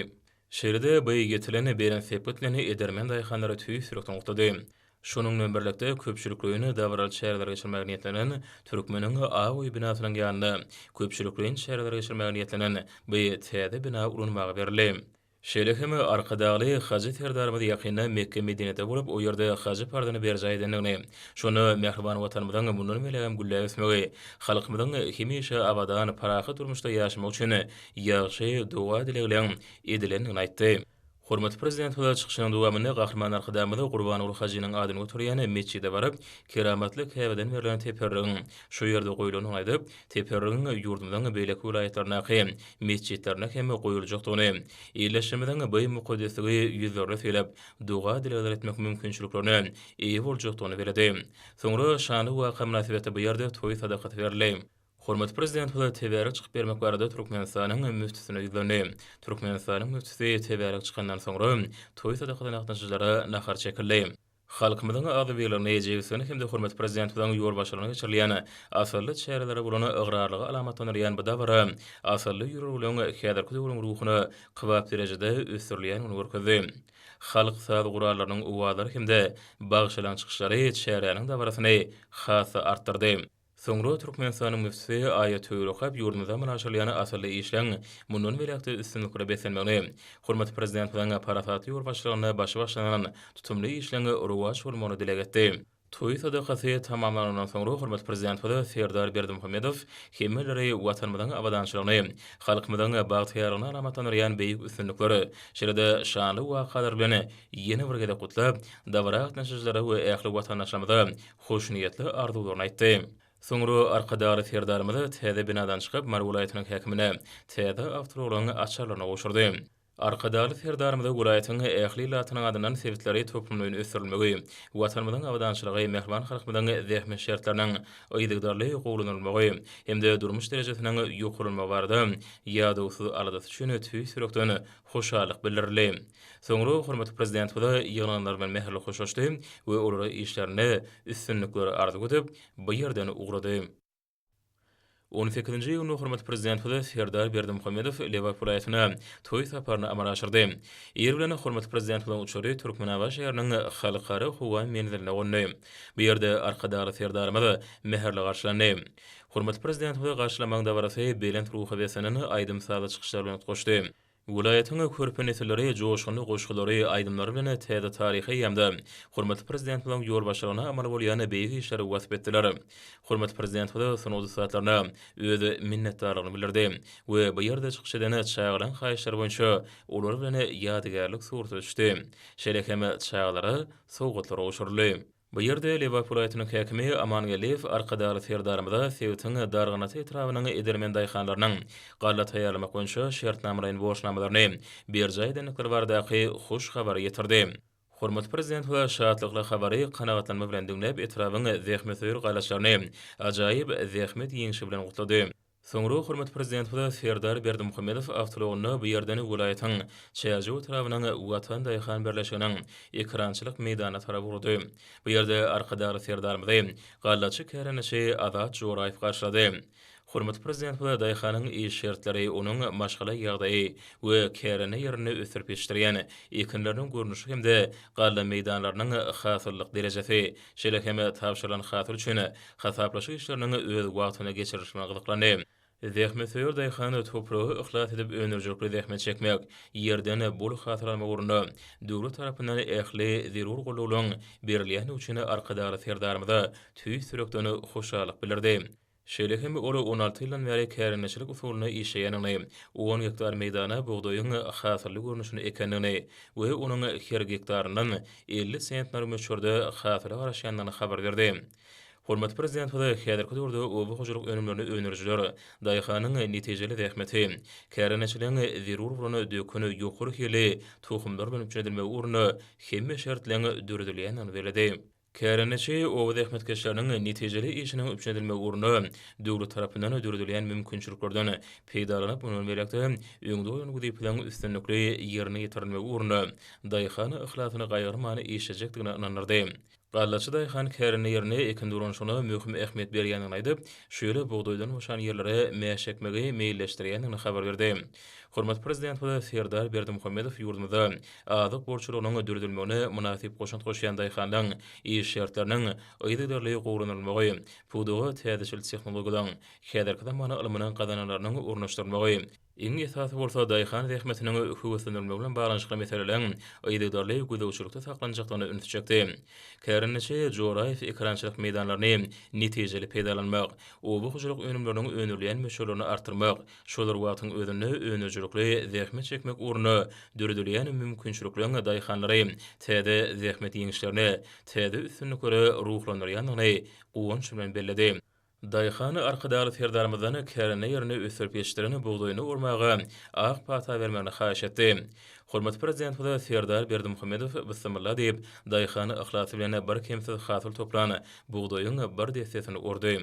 Şeýle-de bu ýetilen belent sepgit bilen edermen daýhanlary tüýs ýürekden gutlady. Şonuň bilen birlikde, köpçülikleýin dabaraly çäreleri geçirmäge niýetlenen Türkmeniň Ak öýi binasynyň ýanynda köpçülikleýin çäreleri geçirmäge niýetlenen bu täze bina ulanmaga berildi. Şeýle hem Arkadagly Hajy Serdarymyz ýakynda Mekge-Medinede bolup, o ýerde haj parzyny berjaý edendigini, şonda mähriban Watanymyzyň mundan beýlägem gülläp ösmegi, halkymyzyň hemişe abadan, parahat durmuşda ýaşamagy üçin ýagşy doga-dilegleriň edilendigini aýtdy. Hormatly Prezidentimiz çykyşynyň dowamynda Gahryman Arkadagymyz Gurbanguly hajynyň adyny göterýän metjide baryp, keramatly Käbeden berlen teperrigiň şu ýerde goýlandygyny aýdyp, teperrigiň ýurdumyzyň beýleki welaýatlaryndaky metjitlerinde hem goýuljakdygyny, ildeşlerimiziň bu mukaddesligi ýüzlerine sylap, doga-dilegler etmek mümkinçiliklerine eýe boljakdygyny belledi. Soňra şanly waka mynasybetli bu ýerde toý sadakasy berildi. Hormatly Prezidentimiz tebärek çykyp bermek barada Türkmenistanyň Müftüsine ýüzlendi. Türkmenistanyň Müftüsi tebärek çykandan soňra, toý sadakasyna gatnaşyjylara nahar çekildi. Halkymyzyň agzybirligini, jebisligini hem-de hormatly Prezidentimiziň ýolbaşçylygynda geçirilýän asylly çärelere bolan ygrarlygy alamatlandyrýan bu dabara asylly ýörelgeleriň häzirki döwrüň ruhuna kybap derejede ösdürilýändigini görkezdi. Halk saz gurallarynyň owazlary hem-de bagşylaryň çykyşlary çäräniň dabarasyny has-da artdyrdy. Soňra Türkmenistanyň müftüsi aýat-töwir okap, ýurdumyzda amala aşyrylýan asylly işleň mundan beýläk-de üstünliklere beslenmegini, hormatly Prezidentimiziň parasatly ýolbaşçylygynda başy başlanan tutumly işleň rowaç bolmagyny dileg etdi. Toý sadakasy tamamlanandan soňra hormatly Prezidentimiz Serdar Berdimuhamedow hemmeleri Watanymyzyň abadançylygyny, halkymyzyň bagtyýarlygyny alamatlandyrýan beýik üstünlikler, şeýle-de şanly wakalar bilen ýene bir gezek gutlap, dabara gatnaşyjylara we ähli watandaşlarymyza hoşniýetli arzuwlaryny aýtdy. Soňra Arkadagly Serdarymyz täze binadan çykyp, Mary welaýatynyň häkimine täze awtoulagyň açarlaryny gowşurdy. Arkadagly Serdarymyza welaýatyň ähli ilatynyň adyndan sebitleri toplumlaýyn ösdürilmegi, Watanymyzyň abadançylygy, mähriban halkymyzyň zähmet şertleriniň yzygiderli gowulanylmagy hem-de durmuş derejesiniň ýokarlanmagy barada ýadawsyz aladasy üçin tüýs ýürekden hoşallyk bildirildi. Soňra hormatly Prezidentimiz ýygnananlar bilen mähirli hoşlaşdy we olara işlerinde üstünlikler arzuw edip, bu ýerden ugrady. On sekizinji iýunda hormatly Prezidentimiz Serdar Berdimuhamedow Lebap welaýatyna toý saparyny amala aşyrdy. Ir bilen hormatly Prezidentimiziň uçary Türkmenabat şäheriniň Halkara howa menziline gondy. Bu ýerde Arkadagly Serdarymyz mähirli garşylandy. Hormatly Prezidentimizi garşylamagyň dabarasy belent ruha beslenen aýdym-sazly çykyşlar bilen utgaşdy. Welaýatyň körpe nesilleri joşgunly goşgulary, aýdymlary bilen täze taryhy eýýamda hormatly Prezidentimiziň ýolbaşçylygynda amal bolýan beýik işleri wasp etdiler. Hormatly Prezidentimiz sungat ussatlaryna öz minnetdarlygyny bildirdi we bu ýerde çykyş eden çagalaryň haýyşlary boýunça olar bilen ýadygärlik surata düşdi. Şeýle hem çagalara sowgatlar gowşuryldy. Bu ýerde Lebap welaýatynyň häkimi Aman Geldiýew Arkadagly Serdarymyza sebitiň Darganata etrabynyň edermen daýhanlarynyň galla taýýarlamak boýunça şertnamalaýyn borçnamalaryny berjaý edendikleri baradaky hoş habary ýetirdi. Hormatly Prezidentimiz şatlykly habary kanagatlanma bilen diňläp, etrabyň zähmetsöýer gallaçlaryny ajaýyp zähmet ýeňşi bilen gutlady. Soňra hormatly Prezidentimiz Serdar Berdimuhamedow awtoulagynda bu ýerden welaýatyň Çärjew etrabynyň Watan daýhan birleşiginiň ekerançylyk meýdanyna tarap ugrady. Bu ýerde Arkadagly Serdarymyzy gallaçy kärendeçi Azat Joraýew garşylady. Hormatly Prezidentimiz daýhanyň iş şertleri, onuň maşgala ýagdaýy we kärende ýerinde ösdürip ýetişdirýän ekinleriniň görnüşi hem-de galla meýdanlarynyň hasyllylyk derejesi, Şeýle hem tabşyrylan hasyl üçin hasaplaşyk işleriniň öz wagtynda geçirilişi bilen gyzyklandy. Zähmetsöýer daýhan topraga yhlas edip öndürijilikli zähmet çekmek, ýerden bol hasyl almak ugrunda döwlet tarapyndan ähli zerur goldawlaryň berilýändigi üçin Arkadagly Serdarymyza tüýs ýürekden hoşallyk bildirdi. Şeýle hem ol 16 ýyldan bäri kärendeçilik usulynda işleýändigini, on gektar meýdana bugdaýyň hasylly görnüşini ekendigini we onuň her gektaryndan 50 sentner möçberde hasyla garaşýandygyny habar berdi. Hormatly Prezidentimiz häzirki döwürde oba hojalyk önümlerini öndürijiler, daýhanyň netijeli zähmeti, kärendeçiligiň zerur bolan dökün ýokary hilli tohumlar bilen üpjün edilmegi ugrunda hemme şertleň döredilýändigini belledi. Kärendeçi oba zähmetkeşleriniň netijeli işiniň üpjün edilmegi ugrunda döwlet tarapyndan döredilýän mümkinçiliklerden peýdalanyp, mundan beýläk-de öňde goýlan wezipeleriň üstünlikli ýerine ýetirilmegi ugrunda daýhan yhlasyny gaýgyrman işlejekdigine ynandyrdy. Gallaçy daýhan kärende ýerine ekin dolanyşygyna möhüm ähmiýet berýändigini aýdyp, şu ýyl bugdaýdan boşan ýerlere mäş ekmegi meýilleşdirýändigini habar berdi. Hormatly Prezidentimiz Serdar Berdimuhamedow ýurdumyzda azyk bolçulygynyň döredilmegine mynasyp goşant goşýan daýhanlaryň iş şertleriniň yzygiderli gowulandyrylmagy, pudaga täzeçil tehnologiýalaryň, häzirki zaman ylmynyň gazananlarynyň ornaşdyrylmagy, iň esasy bolsa daýhan zähmetiniň höweslendirilmegi bilen baglanyşykly meseleleriň yzygiderli gözegçilikde saklanjakdygyna ünsi çekdi. Kärendeçi Joraýew ekerançylyk meýdanlaryny netijeli peýdalanmak, oba hojalyk önümleriniň öndürilýän möçberlerini artdyrmak, Şol bir wagtyň özünde öndürijilikli zähmet çekmek ugrunda döredilýän mümkinçilikleriň daýhanlary täze zähmet ýeňişlerine, täze üstünliklere ruhlandyrýandygyny guwanç bilen belledi. Daýhan Arkadagly Serdarymyzdan kärende ýerinde ösdürip ýetişdiren bugdaýyny ormaga ak pata bermegini haýyş etdi. Hormatly Prezidentimiz Serdar Berdimuhamedow Bissimylla diýip, daýhan yhlasy bilen birkemsiz hasyl toplan bugdaýyň bir dessesini ordy.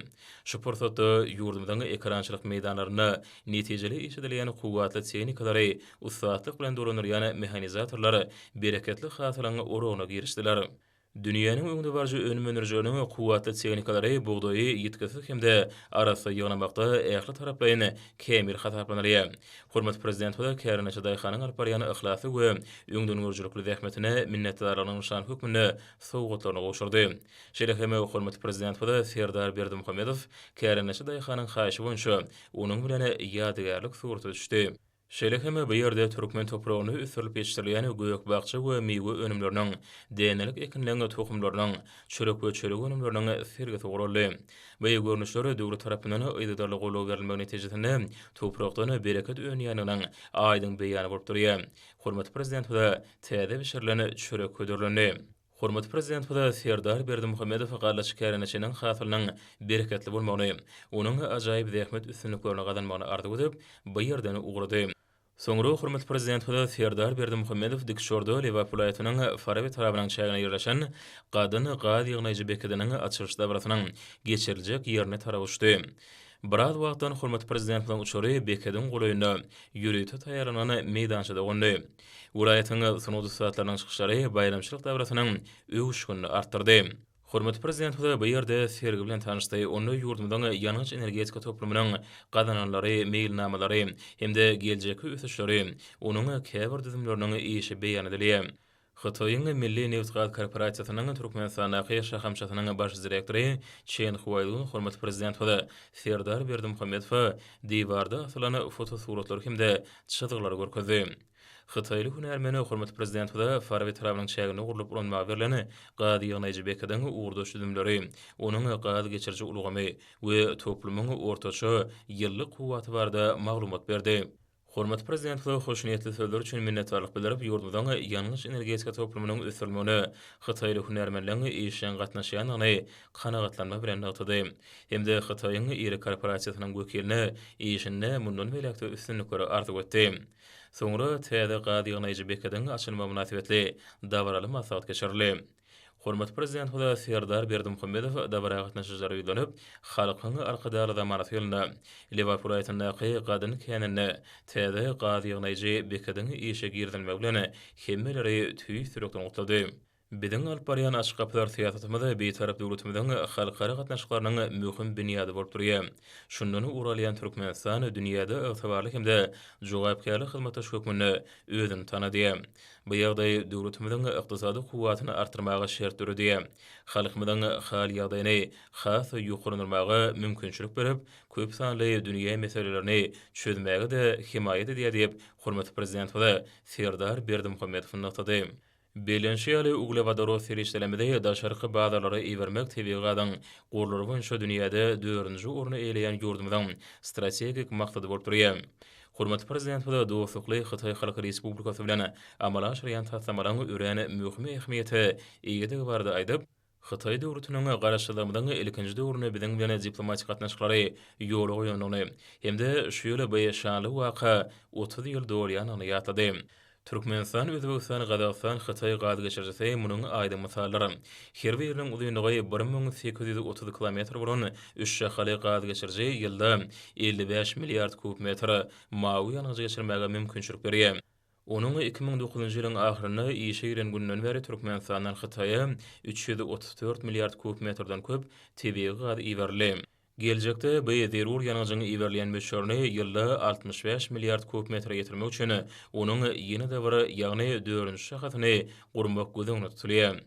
Şu pursatda ýurdumyzyň ekerançylyk meýdanlarynda netijeli işledilýän kuwwatly tehnikalary ussatlyk bilen dolandyrýan mehanizatorlar bereketli hasylyň oragyna girişdiler. Dünýäniň öňdebaryjy önüm öndürijileriniň kuwwatly tehnikalary bugdaýy ýitgisiz hem-de arassa ýygnamakda ähli taraplaýyn kämil hasaplanylýar. Hormatly Prezidentimiz kärendeçi daýhanyň alyp barýan yhlasly we öňdengörüjilikli zähmetine minnetdarlygynyň nyşany hökmünde sowgatlaryny gowşurdy. Şeýle hem hormatly Prezidentimiz Serdar Berdimuhamedow kärendeçi daýhanyň haýyşy boýunça onuň bilen ýadygärlik surata düşdi. Şeýle hem bu ýerde türkmen topragynda ösdürilip ýetişdirilýän gök-bakja we miwe önümleriniň, dänelik ekinleň tohumlarynyň, çörek we çörek önümleriniň sergisi guraldy. Bu görnüşler döwlet tarapyndan yzygiderli goldaw berilmegi netijesinde toprakdan bereket önýändiginiň aýdyň beýany bolup durýar. Hormatly Prezidentimize täze bişirilen çörek hödürlendi. Hormatly Prezidentimiz Serdar Berdimuhamedow gallaçy kärendeçiniň hasylynyň bereketli bolmagyny, onuň ajaýyp zähmet üstünliklerini gazanmagyny arzuw edip, bu ýerden ugrady. Soňra hormatly Prezidentimiz Serdar Berdimuhamedow dikuçarda Lebap welaýatynyň Farap etrabynyň çäginde ýerleşen Gadyn gaz ýygnaýjy bekediniň açylyş dabarasynyň geçiriljek ýerine tarap uçdy. Biraz wagtdan hormatly Prezidentimiziň uçary bekediň golaýynda ýörite taýýarlanan meýdançada gondy. Welaýatyň sungat ussatlarynyň çykyşlary baýramçylyk dabarasynyň öwüşginini artdyrdy. Hormatly Prezidentimiz bu ýerde sergi bilen tanyşdy, onda ýurdumyzyň ýangyç-energetika toplumynyň gazananlary, meýilnamalary hem-de geljekki ösüşleri, onuň käbir düzümleriniň işi beýan edilýär. Hytaýyň Milli nebitgaz korporasiýasynyň Türkmenistandaky şahamçasynyň baş direktory Çen Huaýlun hormatly Prezidentimize Serdar Berdimuhamedowa diwarda asylan fotosuratlary hem-de çyzgylary görkezdi. Hytaýly hünärmen hormatly Prezidentimize Farap etrabynyň çäginde gurlup ulanmaga berlen gaz ýygnaýjy bekediň ugurdaş düzümleri, onuň gaz geçiriji ulgamy we toplumyň ortaça ýyllyk kuwwaty barada maglumat berdi. Hormatly Prezidentimize hoşniýetli sözler üçin minnetdarlyk bildirip, ýurdumyzyň ýangyç-energetika toplumynyň ösdürilmegine hytaýly hünärmenleň işjeň gatnaşýandygyny kanagatlanma bilen nygtady hem-de Hytaýyň iri korporasiýasynyň wekiline işinde mundan beýläk-de üstünlikleri arzuw etdi. Soňra täze gaz ýygnaýjy bekediň açylmagy mynasybetli dabaraly maslahat geçirildi. Hormatly Prezidentimiz Serdar Berdimuhamedow dabara gatnaşyjylara ýüzlenip, Halkyň Arkadagly zamanasy ýylynda Lebap welaýatyndaky Gadyn käninde täze gaz ýygnaýjy bekediň işe girizilmegi bilen hemmeleri tüýs ýürekden gutlady. Biziň alyp barýan Açyk gapylar syýasatymyz Bitarap döwletimiziň halkara gatnaşyklarynyň möhüm binýady bolup durýar. Şundan ugur alýan Türkmenistan dünýäde ygtybarly hem-de jogapkärli hyzmatdaş hökmünde özüni tanadýar. Bu ýagdaý döwletimiziň ykdysady kuwwatyny artdyrmaga şert döredýär, halkymyzyň hal-ýagdaýyny has-da ýokarlandyrmaga mümkinçilik berip, köp sanly dünýä meselelerini çözmäge-de hemaýat edýär diýip, hormatly Prezidentimiz Serdar Berdimuhamedow nygtady. Bellenişi ýaly, uglewodorod serişdelerimizi daşarky bazarlara ibermek tebigy gazyň gorlary boýunça dünýäde dördünji orny eýeleýän ýurdumyzyň strategik maksady bolup durýar. Hormatly Prezidentimiz dostlukly Hytaý Halk Respublikasy bilen amala aşyrýan taslamalaryň örän möhüm ähmiýete eýedigi barada aýdyp, Hytaý döwletiniň Garaşsyzlygymyzyň ilkinji döwründe biziň bilen diplomatik gatnaşyklary ýola goýandygyny hem-de şu ýyl bu şanly waka 30 ýyl dolýandygyny ýatlady. Türkmenistan, Özbegistan, Gazagystan, Hytaý gaz geçirijisi munuň aýdyň mysaldyr. Her biriniň uzynlygy 1830 kilometr bolan üç şahaly gaz geçiriji ýylda 55 milliard kub metr mawy ýangyjy geçirmäge mümkinçilik berýär. Onuň 2009-njy ýylyň ahyrynda işe giren gününden bäri Türkmenistandan Hytaýa 334 milliard kub metrden köp tebigy gaz iberildi. Geljekde bu zerur ýangyjyň iberilýän möçberini ýylda 65 milliard kub metre ýetirmek üçin onuň ýene-de bir, ýagny dördünji şahasyny gurmak göz öňünde tutulýar.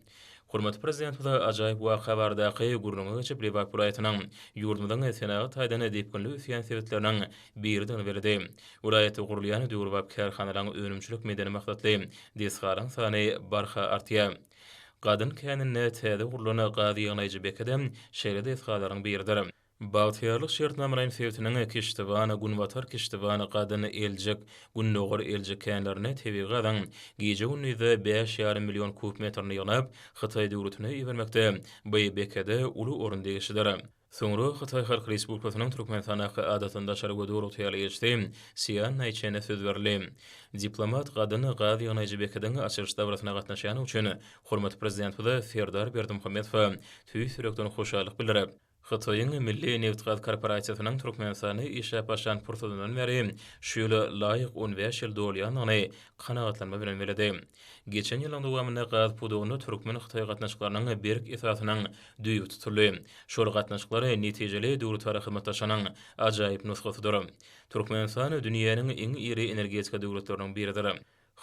Hormatly Prezidentimiz ajaýyp waka baradaky gürrüňe geçip, Lebap welaýatynyň ýurdumyzyň senagat taýdan depginli ösýän sebitleriniň biridigini belledi. Welaýatda gurulýan döwrebap kärhanalaryň önümçilik-medeni maksatly desgalaryň sany barha artýar. Gadyn käninde täze gurlan gaz ýygnaýjy bekedem şeýle desgalaryň biridir. Bagtyýarlyk şertnamalaýyn sebitiniň Kiştiwan, Günbatar Kiştiwan, Gadyn, Eljik, Gündogar Eljik känlerinde tebigy gazyň gije-gündizde bäş ýarym million kub metrini ýygnap, Hytaý döwletine ibermekde bu bekede uly orun degişlidir. Soňra Hytaý Halk Respublikasynyň Türkmenistandaky Adatdan daşary we Doly ygtyýarly ilçisi Sýan Naýçene söz berildi. Diplomat Gadyn gaz ýygnaýjy bekediň açylyş dabarasyna gatnaşýany üçin hormatly Prezidentimize Serdar Berdimuhamedowa tüýs ýürekden hoşallyk bildirip, Hytaýyň Milli nebitgaz korporasiýasynyň Türkmenistanda işläp başlan pursadyndan bäri şu ýyl laýyk 15 ýyl dolýandygyny kanagatlanma bilen belledi. Geçen ýylyň dowamynda gaz pudagynda türkmen-hytaý gatnaşyklarynyň berk esasynyň düýbi tutuldy. Şol gatnaşyklar netijeli döwletara hyzmatdaşlygynyň ajaýyp nusgasydyr. Türkmenistan dünýäniň iň iri energetika döwletleriniň biridir.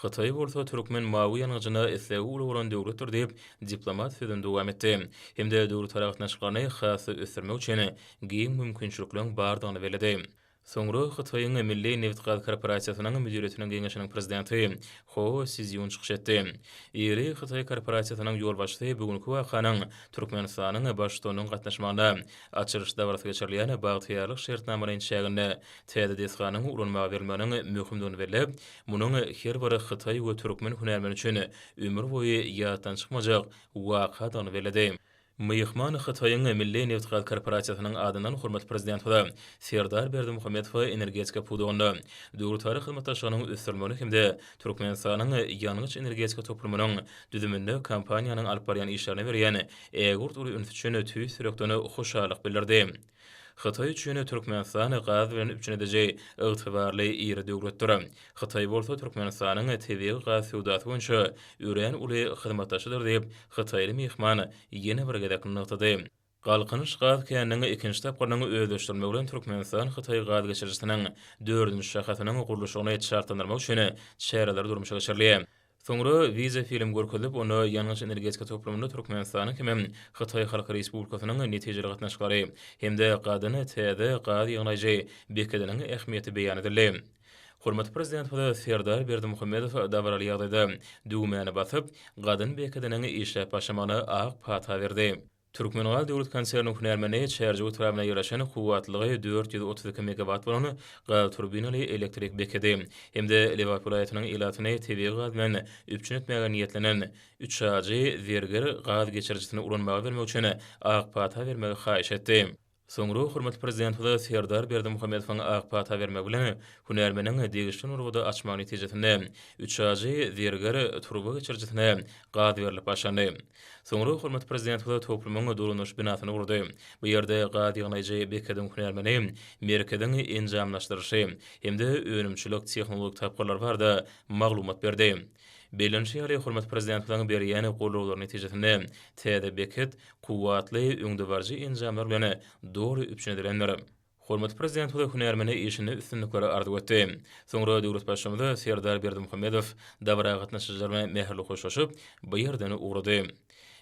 Hytaý bolsa türkmen mawy ýangyjyna islegi uly bolan döwletdir diýip, diplomat sözüni dowam etdi hem-de döwletara gatnaşyklaryny has-da ösdürmek üçin giň mümkinçilikleriň bardygyny belledi. Soňra Hytaýyň Milli nebitgaz korporasiýasynyň müdiriýetiniň geňeşiniň prezidenti Ho Szýun çykyş etdi. Iri hytaý korporasiýasynyň ýolbaşçysy bu günki wakanyň Türkmenistanyň Baştutanynyň gatnaşmagynda açylyş dabarasy geçirilýän Bagtyýarlyk şertnamalaýyn çäginde täze desganyň ulanmaga berilmeginiň möhümdigini belläp, munuň her bir hytaý we türkmen hünärmeni üçin ömürboýy ýatdan çykmajak wakadygyny belledi. Myhman Hytaýyň Milli nebitgaz korporasiýasynyň adyndan hormatly Prezidentimize Serdar Berdimuhamedowa energetika pudagynda döwletara hyzmatdaşlygynyň ösdürilmegine hem-de Türkmenistanyň ýangyç-energetika toplumynyň düzüminde kompaniýanyň alyp barýan işlerine berýän ägirt uly ünsi üçin tüýs ýürekden hoşallyk bildirdi. Hytaý üçin Türkmenistan gaz bilen üpjün ediji ygtybarly iri döwletdir. Hytaý bolsa Türkmenistanyň tebigy gaz söwdasy boýunça örän uly hyzmatdaşydyr diýip, hytaýly myhman ýene bir gezek nygtady. Galkynyş gaz käniniň ikinji tapgyrynyň özleşdirilmegi bilen Türkmenistan-Hytaý gaz geçirijisiniň dördünji şahasynyň gurluşygyny çaltlandyrmak üçin çäreler durmuşa geçirilýär. Soňra wideofilm görkezilip, onda ýangyç-energetika toplumynda Türkmenistanyň hemem Hytaý Halk Respublikasynyň netijeli gatnaşyklary hem-de Gadyn täze gaz ýygnaýjy bekediniň ähmiýeti beýan edildi. Hormatly Prezidentimiz Serdar Berdimuhamedow dabaraly ýagdaýda düwmäni basyp, Gadyn bekediniň işläp başlamagyna ak pata berdi. Türkmengaz döwlet konserniniň hünärmeni Çärjew etrabynda ýerleşen kuwwatlylygy 432 megawat bolan gaz turbinaly elektrik bekedi hem-de Lebap welaýatynyň ilatyny tebigy gaz bilen üpjün etmäge niýetlenen Üçajy, Zerger gaz geçirijisini ulanmaga bermek üçin ak pata bermegi haýyş etdi. Soňra hormatly Prezidentimiz Serdar Berdimuhamedowyň ak pata bermegi bilen, hünärmeniň degişli nurbady açmagy netijesinde, Üçajy, Zerger turba geçirijisine gaz berlip başlandy. Soňra hormatly Prezidentimiz toplumyň dolandyryş binasyny gurdy. Bu ýerde gaz ýygnaýjy bekediň hünärmeni merkeziň enjamlaşdyrylyşy hem-de önümçilik tehnologik tapgyrlary barada maglumat berdi. Bellenişi ýaly, hormatly Prezidentimiziň berýän gollawlary netijesinde täze beket kuwwatly öňdebaryjy enjamlar bilen doly üpjün edilendir. Hormatly Prezidentimiz hünärmene işinde üstünlikleri arzuw etdi. Soňra döwlet Baştutanymy Serdar Berdimuhamedow dabara gatnaşyjylar bilen mähirli hoşlaşyp, bu ýerden ugrady.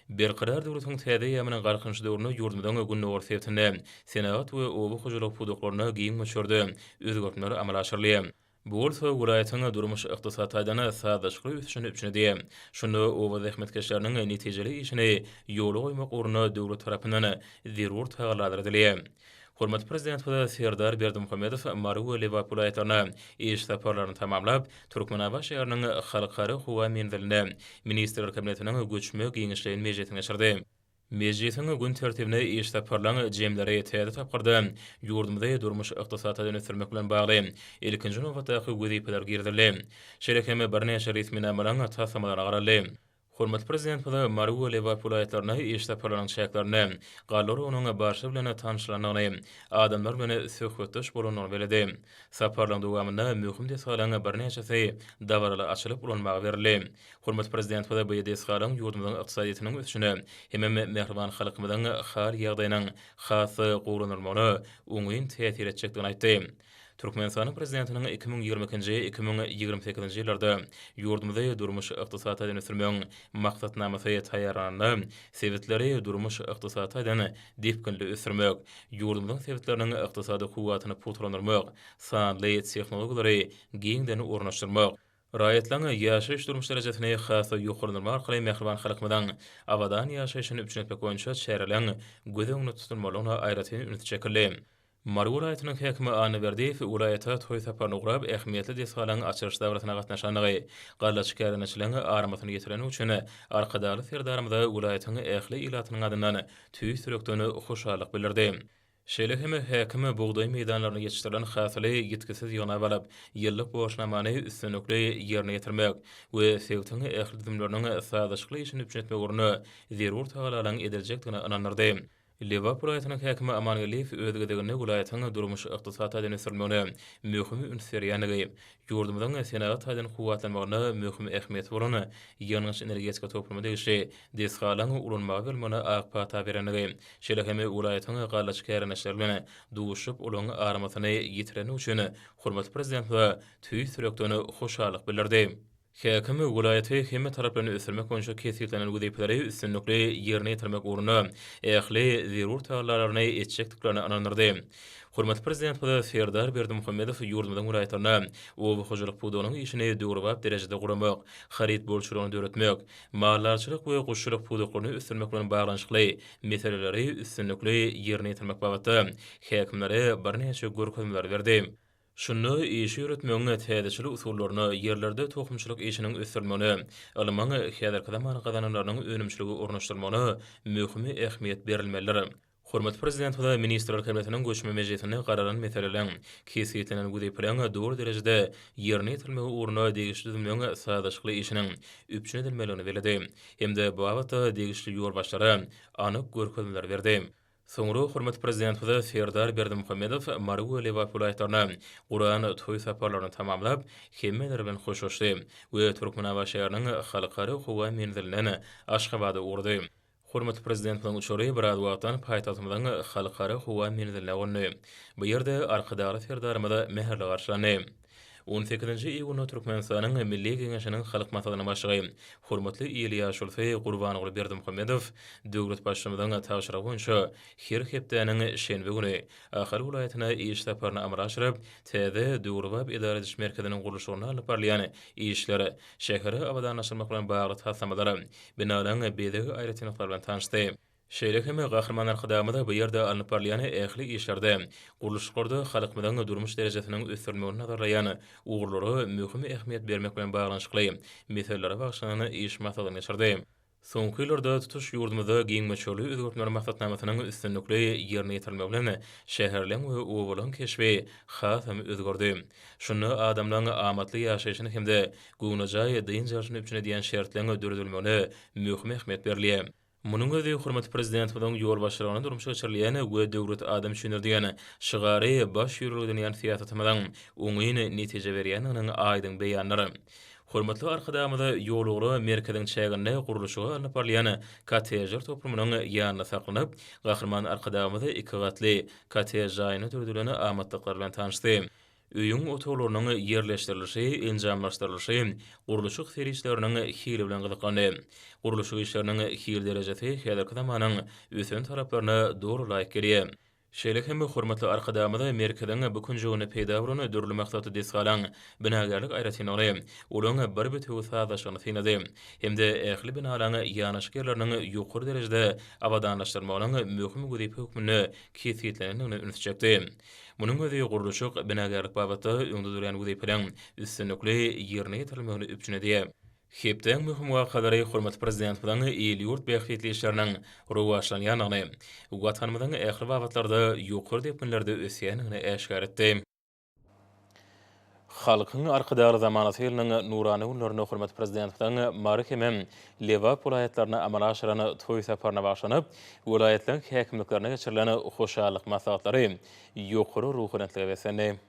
Berkarar döwletiň täze eýýamynyň Galkynyşy döwründe ýurdumyzyň gündogar sebitinde senagat we oba hojalyk pudaklarynda giň möçberde özgertmeler amala aşyrylýar. Bu bolsa welaýatyň durmuş-ykdysady taýdan sazlaşykly ösüşini üpjün edýär. Şunda oba zähmetkeşleriniň netijeli işini ýola goýmak ugrunda döwlet tarapyndan zerur tagallalar edilýär. Hormatly Prezidentimiz Serdar Berdimuhamedow Mary we Lebap welaýatlaryna iş saparlaryny tamamlap, Türkmenabat şäheriniň Halkara howa menzilinde Ministrler Kabinetiniň göçme giňişleýin mejlisini geçirdi. Mejlisiň gün tertibine iş saparlaryň jemleri täze tapgyrda ýurdumyzy durmuş-ykdysady taýdan ösdürmek bilen bagly ilkinji nobatdaky wezipeler girizildi. Şeýle hem birnäçe resminamalaryň taslamalaryna garaldy. Hormatly Prezidentimiz Mary we Lebap welaýatlaryna iş saparlarynyň çäklerinde galla oragynyň barşy bilen tanyşylandygyny, adamlar bilen söhbetdeş bolandygyny belledi. Saparlaryň dowamynda möhüm desgalaryň birnäçesi dabaraly açylyp ulanmaga berildi. Hormatly Prezidentimiz bu desgalaryň ýurdumyzyň ykdysadyýetiniň ösüşine hemem mähriban halkymyzyň hal-ýagdaýynyň has-da gowulandyrylmagyna oňyn täsir etjekdigini aýtdy. Türkmenistanyň Prezidentiniň 2022-nji, 2028-nji ýyllarda ýurdumyzy durmuş-ykdysady taýdan ösdürmegiň Maksatnamasy taýýarlananda sebitleri durmuş-ykdysady taýdan depginli ösdürmek, ýurdumyzyň sebitleriniň ykdysady kuwwatyny pugtalandyrmak, sanly tehnologiýalary giňden ornaşdyrmak, Raýatlaryň ýaşaýyş-durmuş derejesini has-da ýokarlandyrmak arkaly mähriban halkymyzyň abadan ýaşaýşyny üpjün etmek boýunça çäreleriň göz öňünde tutulmalydygyna aýratyn üns çekildi. Mary welaýatynyň häkimi Anna Berdiýew welaýata toý saparyny gurap, ähmiýetli desgalaryň açylyş dabarasyna gatnaşandygy, gallaçy kärendeçiligiň armasyny ýetireni üçin Arkadagly Serdarymyza welaýatyň ähli ilatynyň adyndan tüýs ýürekden hoşallyk bildirdi. Şeýle hem häkim bugdaý meýdanlarynda ýetişdirilen hasyly ýitgisiz ýygnap alyp, ýyllyk borçnamany üstünlikli ýerine ýetirmek we sebitiň ähli düzümleriniň sazlaşykly işini üpjün etmek ugrunda zerur tagalalaryň ediljekdigine ynandyrdy. Lebap welaýatynyň häkimi Aman Geldiýew öz gezeginde welaýatyň durmuş-ykdysady taýdan ösdürilmegine möhüm üns berýändigi, ýurdumyzyň senagat taýdan kuwwatlanmagynda möhüm ähmiýeti bolan ýangyç-energetika toplumyna degişli desgalaryň ulanmaga berilmegine ak pata berendigi, şeýle hem welaýatyň gallaçy kärendeçileri bilen duşup, olaryň armasyny ýetirendigi üçin hormatly Prezidentimize tüýs ýürekden hoşallyk bildirdi. Häkim welaýaty hemmetaraplaýyn ösdürmek boýunça kesgitlenen wezipeleri üstünlikli ýerine ýetirmek ugrunda ähli zerur tagallalaryny etjekdiklerine ynandyrdy. Hormatly Prezidentimiz Serdar Berdimuhamedow ýurdumyzyň welaýatlarynda oba hojalyk pudagynyň işini döwrebap derejede guramak, haryt bolçulygyny döretmek, maldarçylyk we guşçulyk pudaklaryny ösdürmek bilen baglanyşykly meseleleri üstünlikli ýerine ýetirmek babatda häkimlere birnäçe görkezmeleri berdi. Şunda işi ýöretmegiň täzeçil usullaryna, ýerlerde tohumçylyk işiniň ösdürilmegine, ylmyň häzirki zaman gazananlarynyň önümçilige ornaşdyrylmagyna möhüm ähmiýet berilmelidir. Hormatly Prezidentimize Ministrler Kabinetiniň göçme mejlisinde garalan meseleleriň, kesgitlenen wezipeleriň doly derejede ýerine ýetirilmegi ugrunda degişli düzümleriň sazlaşykly işiniň üpjün edilmelidigini belledi hem-de bu babatda degişli ýolbaşçylara anyk görkezmeleri berdi. Soňra hormatly Prezidentimiz Serdar Berdimuhamedow Mary we Lebap welaýatlaryna guran toý saparlaryny tamamlap, hemmeler bilen hoşlaşdy we Türkmenabat şäheriniň Halkara howa menzilinden Aşgabada ugrady. Hormatly Prezidentimiziň uçary biraz wagtdan paýtagtymyzyň Halkara howa menziline gondy. Bu ýerde Arkadagly Serdarymyz mähirli garşylandy. On sekizinji iýunda Türkmenistanyň Milli Geňeşiniň Halk Maslahatynyň Başlygy, hormatly il ýaşulusy Gurbanguly Berdimuhamedow döwlet Baştutanynyň tabşyrygy boýunça her hepdäniň şenbe güni Ahal welaýatyna iş saparyny amala aşyryp, täze döwrebap edara ediş merkeziniň gurluşygynda alnyp barylýan işler, şäheri abadanlaşdyrmak bilen bagly taslamalar, binalaryň bezeg aýratynlyklary bilen tanyşdy. Şeýle hem Gahryman Arkadagymyz bu ýerde alnyp barylýan ähli işlerde, gurluşyklarda halkymyzyň durmuş derejesiniň ösdürilmegini nazarlaýan ugurlara möhüm ähmiýet bermek bilen baglanyşykly meselelere bagyşlanan iş maslahatyny geçirdi. Soňky ýyllarda tutuş ýurdumyzda giň möçberli özgertmeler maksatnamasynyň üstünlikli ýerine ýetirilmegi bilen şäherleň we obalaryň keşbi hasam özgerdi. Şunda adamlaryň amatly ýaşaýşyny hem-de göwnejaý dynç alşyny üpjün edýän şertleň döredilmegine möhüm ähmiýet berilýär. Munuň özi hormatly Prezidentimiziň ýolbaşçylygynda durmuşa geçirilýän we Döwlet adam üçindir diýen şygary baş ýörelge edinýän syýasatymyzyň oňyn netije berýändiginiň aýdyň beýanydyr. Hormatly Arkadagymyz ýolugra merkeziň çäginde gurluşygy alnyp barylýan kottejler toplumynyň ýanynda saklanyp, Gahryman Arkadagymyz iki gatly kottej jaýynda döredilen amatlyklar bilen tanyşdy. Öýüň otaglarynyň ýerleşdirilişi, enjamlaşdyrylyşy, gurluşyk serişdeleriniň hili bilen gyzyklandy. Gurluşyk işleriniň hil derejesi häzirki zamanyň ösen talaplaryna doly laýyk gelýär. Şeýle hem hormatly Arkadagymyz merkeziň bu künjeginde peýda bolan dürli maksatly desgalaryň binagärlik aýratynlygyny, olaryň bir bitewi sazlaşygyny synlady hem-de ähli binalaryň ýanaşyk ýerleriniň ýokary derejede abadanlaşdyrylmagynyň möhüm wezipe hökmünde kesgitlenendigine ünsi çekdi. Munuň özi gurluşyk, binagärlik babatda öňde durýan wezipeleriň üstünlikli ýerine ýetirilmegini üpjün edýär. Hepdäň möhüm wakalary hormatly Prezidentimiziň il-ýurt bähbitli işleriniň rowaçlanýandygyny, Watanymyzyň ähli babatlarda ýokary depginlerde ösýändigini äşgär etdi. Halkyň Arkadagly zamanasy ýylynyň nurana günlerinde hormatly Prezidentimiziň Mary hemem Lebap welaýatlaryna amala aşyran toý saparyna bagyşlanyp, welaýatlaryň häkimliklerinde geçirilen hoşallyk maslahatlary ýokary ruhubelentlige beslendi.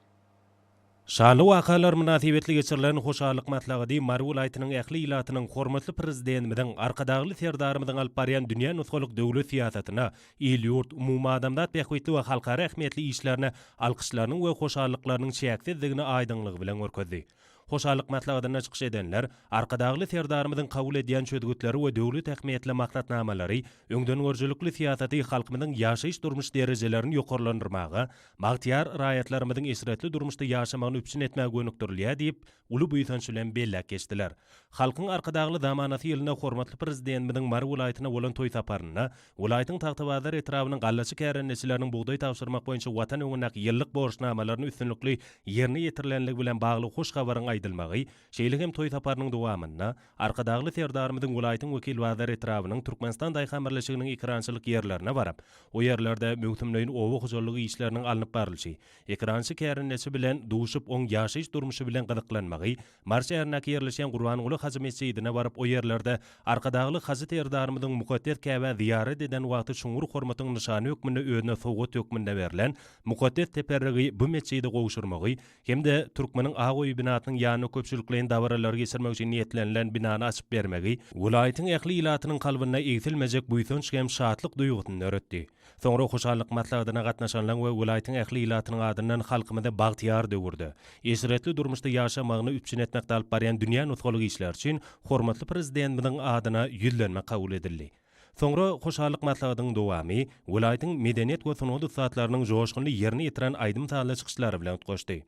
Şanly wakalar mynasybetli geçirilen hoşallyk maslahady Mary welaýatynyň ähli ilatynyň hormatly Prezidentimiziň, Arkadagly Serdarymyzyň alyp barýan dünýä nusgalyk döwlet syýasatyna, il-ýurt, umumadamzat bähbitli we halkara ähmiýetli işlerine alkyşlarynyň we hoşallyklarynyň çäksizdigini aýdyňlygy bilen görkezdi. Hoşallyk maslahatynda çykyş edenler Arkadagly Serdarymyzyň kabul edýän çözgütleri we döwlet ähmiýetli maksatnamalary, öňdengörüjilikli syýasaty halkymyzyň ýaşaýyş-durmuş derejelerini ýokarlandyrmaga, bagtyýar raýatlarymyzyň eşretli durmuşda ýaşamagyny üpjün etmäge gönükdirilýär diýip, uly buýsanç bilen belläp geçdiler. Halkyň Arkadagly zamanasy ýylynda hormatly Prezidentimiziň Mary welaýatyna bolan toý saparynda welaýatyň Tagtabazar etrabynyň gallaçy kärendeçileriniň bugdaý tabşyrmak boýunça Watan öňündäki ýyllyk borçnamalaryny üstünlikli ýerine ýetirilenligi bilen bagly hoş habaryň aýdylmagy, şeýle hem toý saparynyň dowamynda Arkadagly Serdarymyzyň welaýatyň Wekilbazar etrabynyň Türkmenistan daýhan birleşiginiň ekerançylyk ýerlerine baryp, o ýerlerde möwsümleýin oba hojalygy işleriniň alnyp barlyşy, Ekerançy kärendeçi bilen duşup oň ýaşaýyş durmuşy bilen gyzyklanmagy, Mary şäherindäki ýerleşýän Gurbanguly hajy metjidine baryp o ýerlerde Arkadagly hajy Serdarymyzyň mukaddes Käbä zyýarat eden wagty çuňňur hormatyň nyşany hökmünde özüne sowgat hökmünde berlen mukaddes teperrigi bu metjide gowşurmagy hem-de Türkmeniň ak öýi binasynyň ýanynda köpçülikleýin dabaralary geçirmek üçin niýetlenilen binany açyp bermegi welaýatyň ähli ilatynyň kalbynda egsilmejek buýsanç hem şatlyk duýgusyny döretdi. Soňra hoşallyk maslahatyna gatnaşanlaryň we welaýatyň ähli ilatynyň adyndan halkymyzy bagtyýar döwürde, eşretli durmuşda ýaşamagyny üpjün etmekde alyp barýan dünýä nusgalyk işleri üçin hormatly Prezidentimiziň adyna ýüzlenme kabul edildi. Soňra hoşallyk maslahatynyň dowamy welaýatyň medeniýet we sungat ussatlarynyň joşgunly ýerine ýetiren aýdym-sazly çykyşlary bilen utgaşdy.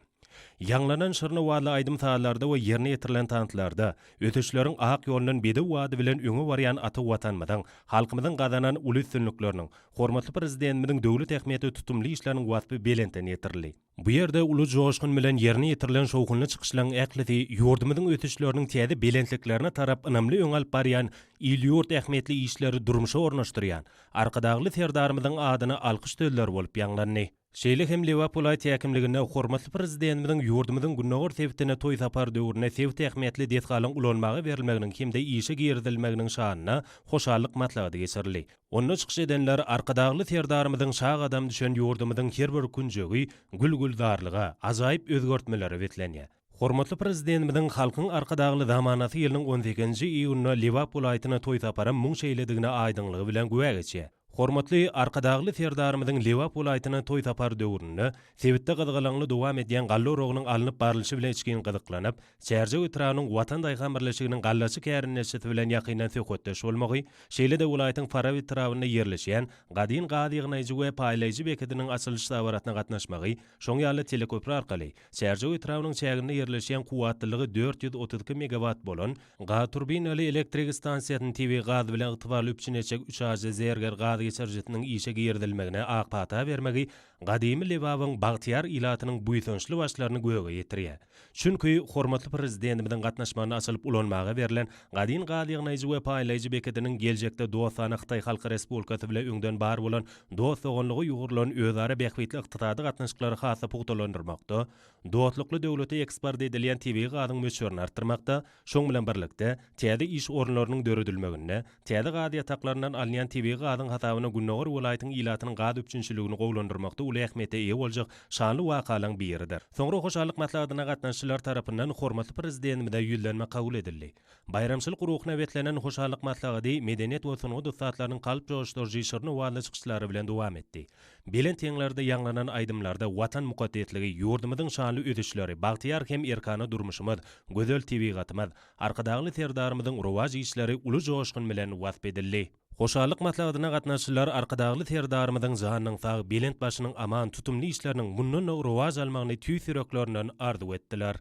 Ýaňlanan şirin owazly aýdym-sazlarda we ýerine ýetirilen tanslarda ösüşleriň ak ýolundan bedew bady bilen öňe barýan ata Watanymyzyň, halkymyzyň gazanan uly üstünlikleriniň, hormatly Prezidentimiziň döwlet ähmiýetli tutumly işleriniň waspy belentden ýetirildi. Bu ýerde uly joşgun bilen ýerine ýetirilen şowhunly çykyşlaryň ählisi ýurdumyzyň ösüşleriniň täze belentliklerine tarap ynamly öňe alyp barýan il-ýurt ähmiýetli işleri durmuşa ornaşdyrýan Arkadagly Serdarymyzyň adyna alkyş sözleri bolup ýaňlandy. Şeýle hem Lebap welaýat häkimliginde hormatly Prezidentimiziň ýurdumyzyň gündogar sebitine toý sapary döwründe sebit ähmiýetli desgalaryň ulanmaga berilmeginiň hem-de işe girizilmeginiň şanyna hoşallyk maslahaty geçirildi. Onda çykyş edenler Arkadagly Serdarymyzyň şa gadam düşen ýurdumyzyň her bir künjegi gül-gülzarlyga, ajaýyp özgertmelere beslenýär. Hormatly Prezidentimiziň Halkyň Arkadagly zamanasy ýylynyň on sekizinji iýunynda Lebap welaýatyna toý saparam muň şeýledigine aýdyňlygy bilen güwä geçýär. Hormatly Arkadagly Serdarymyzyň Lebap welaýatyna toý sapary döwründe sebitde gyzgalaňly dowam edýän galla oragynyň alnyp barlyşy bilen içgin gyzyklanyp, Çärjew etrabynyň Watan daýhan birleşiginiň gallaçy kärendeçisi bilen ýakyndan söhbetdeş bolmagy, şeýle-de welaýatyň Farap etrabynda ýerleşýän Gadyn gaz ýygnaýjy we paýlaýjy bekediniň açylyş dabarasyna gatnaşmagy, şoň ýaly teleköpri arkaly Çärjew etrabynyň çäginde ýerleşýän kuwwatlylygy 432 megawat bolan Gaz turbinaly elektrik stansiýasyny tebigy gaz bilen ygtybarly üpjün etjek üç ajy Zerger gaz geçirijisiniň işe girizilmegine ak pata bermegi gadymy Lebabyň bagtyýar ilatynyň buýsançly başlaryny göge ýetirýär. Çünki hormatly Prezidentimiziň gatnaşmagynda açylyp ulanmaga berlen Gadyn gaz ýygnaýjy we paýlaýjy bekediniň geljekde dostana Hytaý Halk Respublikasy bilen öňden bar bolan dost-doganlyga ýugrulan özara bähbitli ykdysady gatnaşyklary has-da pugtalandyrmakda, Dostlukly döwlete eksport edilýän tebigy gazyň möçberini artdyrmakda, şoň bilen birlikde, täze iş orunlarynyň döredilmeginde, täze gaz ýataklaryndan alynýan tebigy gazyň hasabyna gündogar welaýatyň ilatynyň gaz üpjünçiligini gowulandyrmakda uly ähmiýete eýe boljak şanly wakalaryň biridir. Soňra hoşallyk maslahatyna gatnaşyjylar tarapyndan hormatly Prezidentimize ýüzlenme kabul edildi. Baýramçylyk ruhuna beslenen hoşallyk maslahady medeniýet we sungat ussatlarynyň kalp joşduryjy şirin owazly çykyşlary bilen dowam etdi. Belent heňlerde ýaňlanan aýdymlarda Watan mukaddesligi, ýurdumyzyň şanly ösüşleri, bagtyýar hem erkana durmuşymyz, gözel tebigatymyz, Arkadagly Serdarymyzyň rowaç işleri uly joşgun bilen wasp edildi. Hoşallyk maslahatyna gatnaşyjylar Arkadagly Serdarymyzyň janynyň sag, belent başynyň aman, tutumly işleriniň mundan-da rowaç almagyny tüýs ýüreklerinden arzuw etdiler.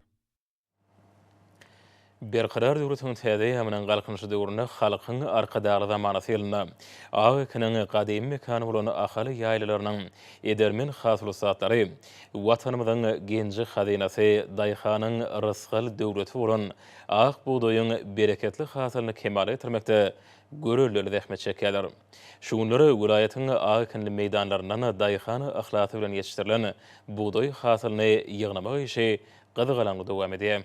Berkarar döwletiň täze eýýamynyň Galkynyşy döwründe Halkyň Arkadagly zamanasy ýylynda ak ekiniň gadymy mekany bolan Ahal ýaýlalarynyň edermen hasyl ussatlary Watanymyzyň genji-hazynasy, daýhanyň rysgal-döwleti bolan ak bugdaýyň bereketli hasylyny kemala getirmekde göreldeli zähmet çekýärler. Şu günler welaýatyň ak ekinli meýdanlaryndan daýhan yhlasy bilen ýetişdirilen bugdaý hasylyny ýygnamak işi gyzgalaňly dowam edýär.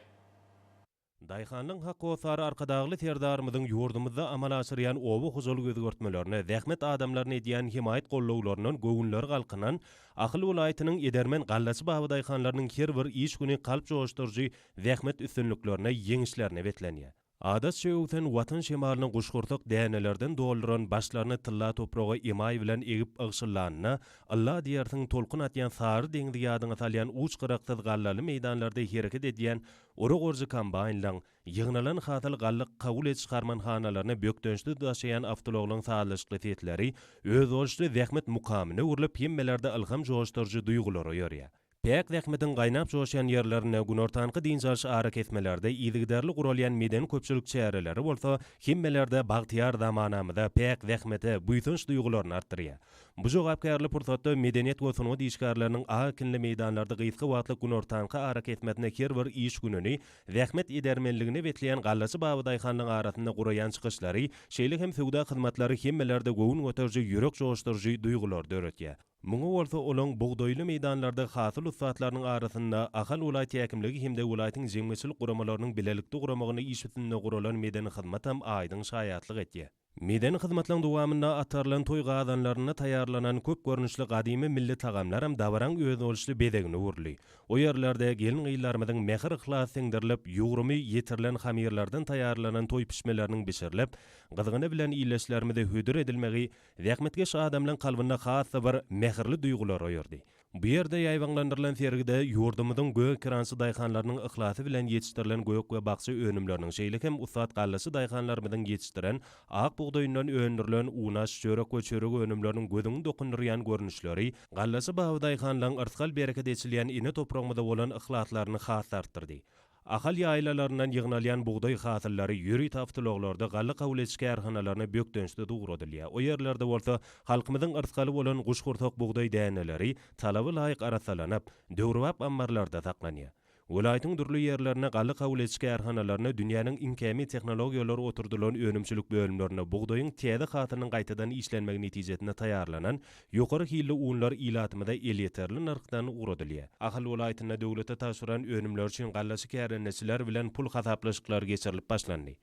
Daýhanyň hak hossary Arkadagly Serdarymyzyň ýurdumyzda amala aşyrýan oba hojalyk özgertmelerine, zähmet adamlaryna edýän hemaýat-gollawlaryndan göwünleri galkynan Ahal welaýatynyň edermen gallaçy babadaýhanlarynyň her bir iş güni kalp joşduryjy zähmet üstünliklerine, ýeňişlerine beslenýär. Adatça öwsen Watan şemalyny guşgursak dänelerden dolduran başlaryny tylla topraga emaý bilen egip ygşyllanyna, ylla diýersiň tolkun atýan sary deňzi ýadyňa salýan uç-gyraksyz gallaly meýdanlarda hereket edýän orak orujy kombaýnlaň, ýygnalan hasyl galla kabul ediş harmanhanalaryna bökdençsiz daşaýan awtoulaglaryň sazlaşykly sesleri özboluşly zähmet mukamyna öwrülip hemmelerde ylham joşduryjy duýgulary oýarýar. Päk zähmetiň gaýnap joşýan ýerlerinde günortanky dynç alyş arakesmelerde yzygiderli guralýan medeni-köpçülik çäreleri bolsa hemmelerde bagtyýar zamanamyza, päk zähmete buýsanç duýgularyny artdyrýar. Bu jogapkärli pursatda medeniýet we sungat işgärleriniň ak ekinli meýdanlarda gysga wagtlyk günortanky arakesmesinde her bir iş gününi zähmet edermenligine besleýän gallaçy babadaýhanlaryň arasynda guraýan çykyşlary, şeýle hem söwda hyzmatlary hemmelerde göwün göteriji, ýürek joşduryjy duýgulary döretýär. Muňa bolsa olaň bugdaýly meýdanlarda hasyl ussatlarynyň arasynda Ahal welaýat häkimligi hem-de welaýatyň jemgyýetçilik guramalarynyň bilelikde guramagynda iş üstünde guralan medeni hyzmatam aýdyň şaýatlyk etýär. Medeni hyzmatlaryň dowamynda atarylan toý gazanlarynda taýýarlanan köp görnüşli gadymy milli tagamlaram dabaraň özboluşly bezegine öwrüldi. O ýerlerde gelin-gyzlarymyzyň mähir-yhlasy siňdirilip, ýugrumy ýetirilen hamyrlardan taýýarlanan toý pişmeleriniň bişirilip, gyzgyny bilen ildeşlerimize hödür edilmegi Zähmetkeş adamlaň kalbynda has-da bir mähirli duýgular oýardy. Bu ýerde ýaýbaňlandyrylan sergide ýurdumyzyň gök ekerançy daýhanlarynyň yhlasy bilen ýetişdirilen gök we bakja önümleriniň, şeýle hem ussat gallaçy daýhanlarymyzyň ýetişdiren ak bugdaýyndan öndürilen unaş, çörek we çörek önümleriniň gözüňi dokundyrýan görnüşleri gallaçy babadaýhanlaryň yrsgal-bereket eçilýän ene topragymyza bolan yhlaslaryny has-da artdyrdy. Ahal ýaýlalaryndan ýygnalýan bugdaý hasyllary ýörite awtoulaglarda galla kabul ediş kärhanalaryna bökdençsiz ugradylýar. O ýerlerde bolsa halkymyzyň yrsgaly bolan guşgursak bugdaý däneleri talaba laýyk arassalanyp, döwrebap ammarlarda saklanýar. Welaýatyň dürli ýerlerinde galla kabul ediş kärhanalarynda dünýäniň iň kämil tehnologiýalary oturdylan önümçilik bölümlerinde bugdaýyň täze hasylynyň gaýtadan işlenmegi netijesinde taýýarlanan Ýokary hilli unlar ilatymyza elýeterli nyrhdan ugradylýar. Ahal welaýatynda döwlete tabşyran önümleri üçin gallaçy kärendeçiler bilen pul hasaplaşyklary geçirilip başlandy.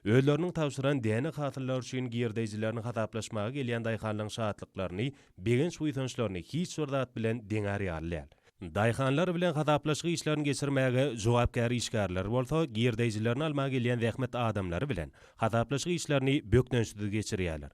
Özleriniň tabşyran däne hasyllary üçin girdeýjilerini hasaplaşmaga gelýän daýhanlaryň şatlyklaryny, begenç-buýsançlaryny hiç bir zat bilen deňär ýaly däl. Daýhanlar bilen hasaplaşyk işlerini geçirmäge jogapkär işgärler bolsa, girdeýjilerini almaga gelýän zähmet adamlary bilen hasaplaşyk işlerini bökdençsiz geçirýärler.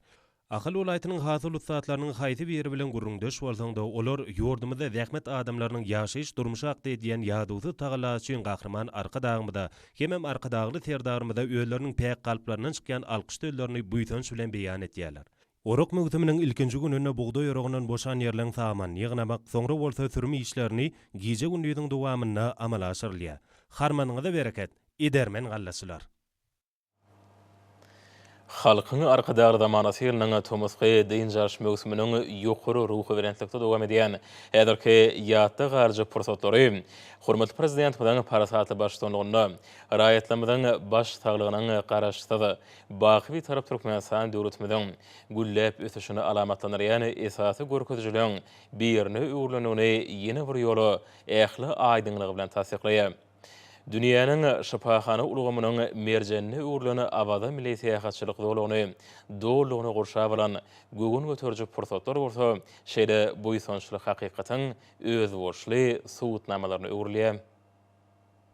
Ahal welaýatynyň hasyl ussatlarynyň haýsy biri bilen gürrüňdeş bolsaň-da, olar ýurdumyzda zähmet adamlarynyň ýaşaýyş-durmuşy hakda edýän ýadawsyz tagallasy üçin Gahryman Arkadagymyza hemem Arkadagly Serdarymyza özleriniň päk kalplaryndan çykýan alkyş sözlerini buýsanç bilen beýan edýärler. Orak möwsüminiň ilkinji gününde bugdaý oragyndan boşan ýerleň samanyny ýygnamak, soňra bolsa sürüm işlerini gije-gündiziň dowamynda amala aşyrylýar. Harmanyňyza bereket, edermen gallaçylar! Halkyň Arkadagly zamanasy ýylynyň tomusky dynç alyş möwsüminiň ýokary ruhubelentlikde dowam edýän häzirki ýatda galyjy pursatlary hormatly Prezidentimiziň parasatly baştutanlygynda raýatlarymyzyň baş saglygynyň Garaşsyz, baky Bitarap Türkmenistan döwletimiziň gülläp ösüşini alamatlandyrýan esasy görkezijileriň birine öwrülendigini ýene bir ýola ähli aýdyňlygy bilen tassyklaýar. Dünýäniň şypahana ulgamynyň merjenine öwrülen Awaza milli syýahatçylyk zolagyny dolulygyna gurşap alan göwün göteriji pursatlar bolsa şeýle buýsançly hakykatyň özboluşly subutnamalaryna öwrülýär.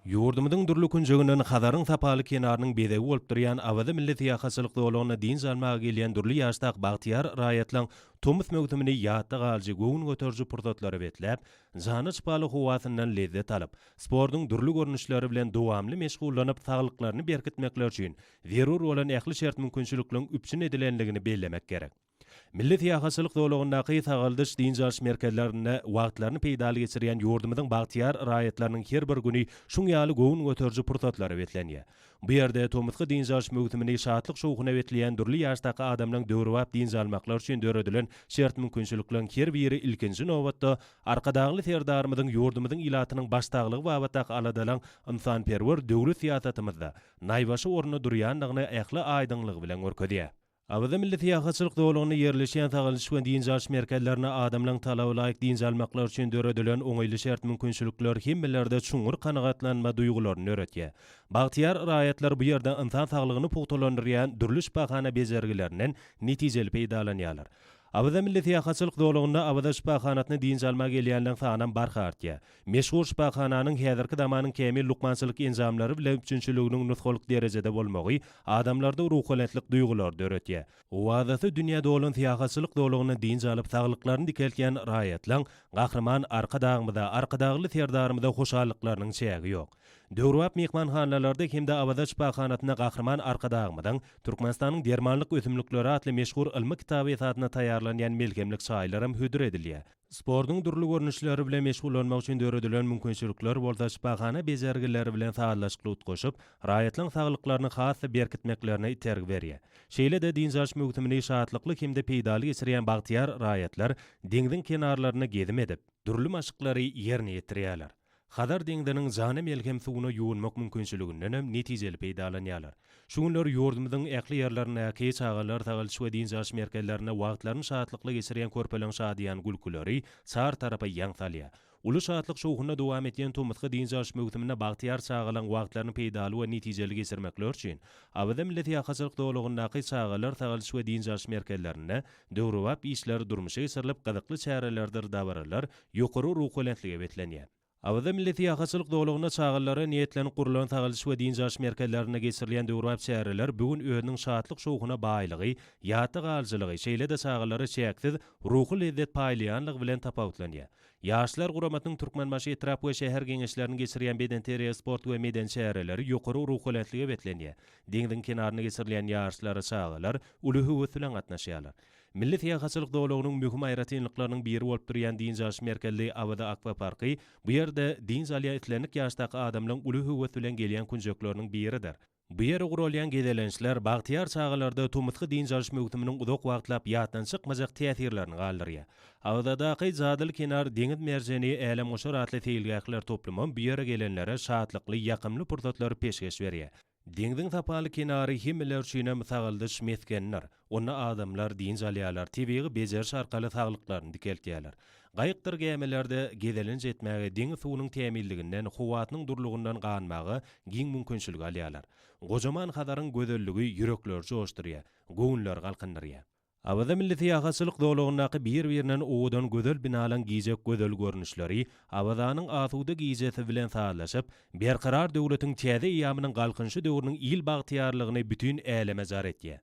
Ýurdumyzyň dürli künjeginden Hazaryň sapaly kenarynyň bezegi bolup durýan Awaza milli syýahatçylyk zolagyna dynç almaga gelýän dürli ýaşdaky bagtyýar raýatlaryň tomus möwsümini ýatda galyjy göwün göteriji pursatlara besläp, jana şypaly howasyndan lezzet alyp, sportuň dürli görnüşleri bilen dowamly meşgullanyp saglyklaryny berkitmekleri üçin zerur bolan ähli şert-mümkinçilikleriň üpjün edilendigini bellemek gerek. Milli syýahatçylyk zolagyndaky sagaldyş-dynç alyş merkezlerinde wagtlaryny peýdaly geçirýän ýurdumyzyň bagtyýar raýatlarynyň her bir güni şuň ýaly göwün göteriji pursatlara beslenýär. Bu ýerde tomusky dynç alyş möwsümini şatlyk-şowhuna besleýän dürli ýaşdaky adamlaryň döwrebap dynç almaklary üçin döredilen şert-mümkinçilikleriň her biri ilkinji nobatda Arkadagly Serdarymyzyň ýurdumyzyň ilatynyň baş saglygy babatdaky aladalaň ynsanperwer döwlet syýasatymyzda naýbaşy orunda durýandygyny ähli aýdyňlygy bilen görkezýär. Awaza milli syýahatçylyk zolagynda ýerleşýän sagaldyş we dynç alyş merkezlerinde adamlaryň talaba laýyk dynç almaklary üçin döredilen oňaýly şert-mümkinçilikler hemmelerde çuňňur kanagatlanma duýgularyny döretýär. Bagtyýar raýatlar bu ýerde ynsan saglygyny pugtalandyrýan dürli şypahana bejergilerinden netijeli peýdalanýarlar. Awaza milli syýahatçylyk zolagynda Awaza şypahanasyna dynç almaga gelýänleriň sanam barha artýar. Meşhur şypahananyň häzirki zamanyň kämil lukmançylyk enjamlary bilen üpjünçiliginiň nusgalyk derejede bolmagy adamlarda ruhubelentlik duýgulary döretýär. Owazasy dünýä dolan syýahatçylyk zolagynda dynç alyp, saglyklaryny dikeltýän raýatlaň Gahryman Arkadagymyza, Arkadagly Serdarymyza hoşallyklarynyň çägi ýok. Döwrebap myhmanhanalarda hem-de Awaza şypahanasynda Gahryman Arkadagymyzyň Türkmenistanyň dermanlyk ösümlikleri atly meşhur ylmy kitaby esasynda taýýarlanýan melhemlik çaýlaram hödür edilýär. Sportuň dürli görnüşleri bilen meşgullanmak üçin döredilen mümkinçilikler bolsa şypahana bejergileri bilen sazlaşykly utgaşyp, raýatlaryň saglyklaryny has-da berkitmeklerine itergi berýär. Şeýle-de dynç alyş möwsümini şatlykly hem-de peýdaly geçirýän bagtyýar raýatlar deňziň kenarlarynda gezim edip, dürli maşklary ýerine ýetirýärler. Hazar deňziniň jana melhem suwuna ýuwunmak mümkinçiligindenem netijeli peýdalanýarlar. Şu günler ýurdumyzyň ähli ýerlerindäki çagalar sagaldyş we dynç alyş merkezlerinde wagtlaryny şatlykly geçirýän körpeleriň şadyýan gülküleri çar tarapa ýaň salýar. Uly şatlyk-şowhunda dowam edýän tomusky dynç alyş möwsüminde bagtyýar çagalaryň wagtlaryny peýdaly we netijeli geçirmekleri üçin Awaza milli syýahatçylyk zolagyndaky çagalar sagaldyş we dynç alyş merkezlerinde döwrebap işler durmuşa geçirilip, gyzykly çärelerdir dabaralar ýokary ruhubelentlige beslenýär. Awaza milli syýahatçylyk zolagynda çagalara niýetlenip gurlan sagaldyş we dynç alyş merkezlerinde geçirilýän döwrebap çäreler bu gün özüniň şatlyk-şowhuna baýlygy, ýatda galyjylygy, şeýle-de çagalara çäksiz ruhy lezzet paýlaýanlygy bilen tapawutlanýar. Ýaşlar guramasynyň Türkmenbaşy etrap we şäher Geňeşleriniň geçirýän bedenterbiýe, sport we medeni çäreleri ýokary ruhubelentlige beslenýär. Deňziň kenarynda geçirilýän ýaryşlara çagalar uly höwes bilen gatnaşýarlar. Milli syýahatçylyk zolagynyň möhüm aýratynlyklarynyň biri bolup durýan dynç alyş merkezli Awaza akwaparky bu ýerde dynç alýan islendik ýaşdaky adamlaryň uly höwes bilen gelýän künjekleriniň biridir. Bu ýere guralýan gezelençler bagtyýar çagalarda tomusky dynç alyş möwsüminiň uzak wagtlap ýatdan çykmajak täsirlerini galdyrýar. Awazadaky Jadyly kenar, Deňiz merjeni, Älemgoşar atly seýilgähler toplumam bu ýere gelenlere şatlykly, ýakymly pursatlary peşgeş berýär. Deňziň sapaly kenary hemmeler üçinem sagaldyş mesgenidir. Onda adamlar dynç alýarlar, tebigy bejeriş arkaly saglyklaryny dikeltýärler. Gaýykdyr gämilerde gezelenç etmäge, deňiz suwunyň tämizliginden, howasynyň durlugyndan ganmaga giň mümkinçilik alýarlar. Gojaman Hazaryň gözelligi ýürekleri joşdurýar, göwünleri galkyndyrýar. Awaza milli syýahatçylyk zolagyndaky bir-birinden owadan gözel binalaň gijek gözel görnüşleri Awazanyň asuda gijesi bilen sazlaşyp, Berkarar döwletiň täze eýýamynyň Galkynyşy döwrüniň il bagtyýarlygyny bütin äleme jar etýär.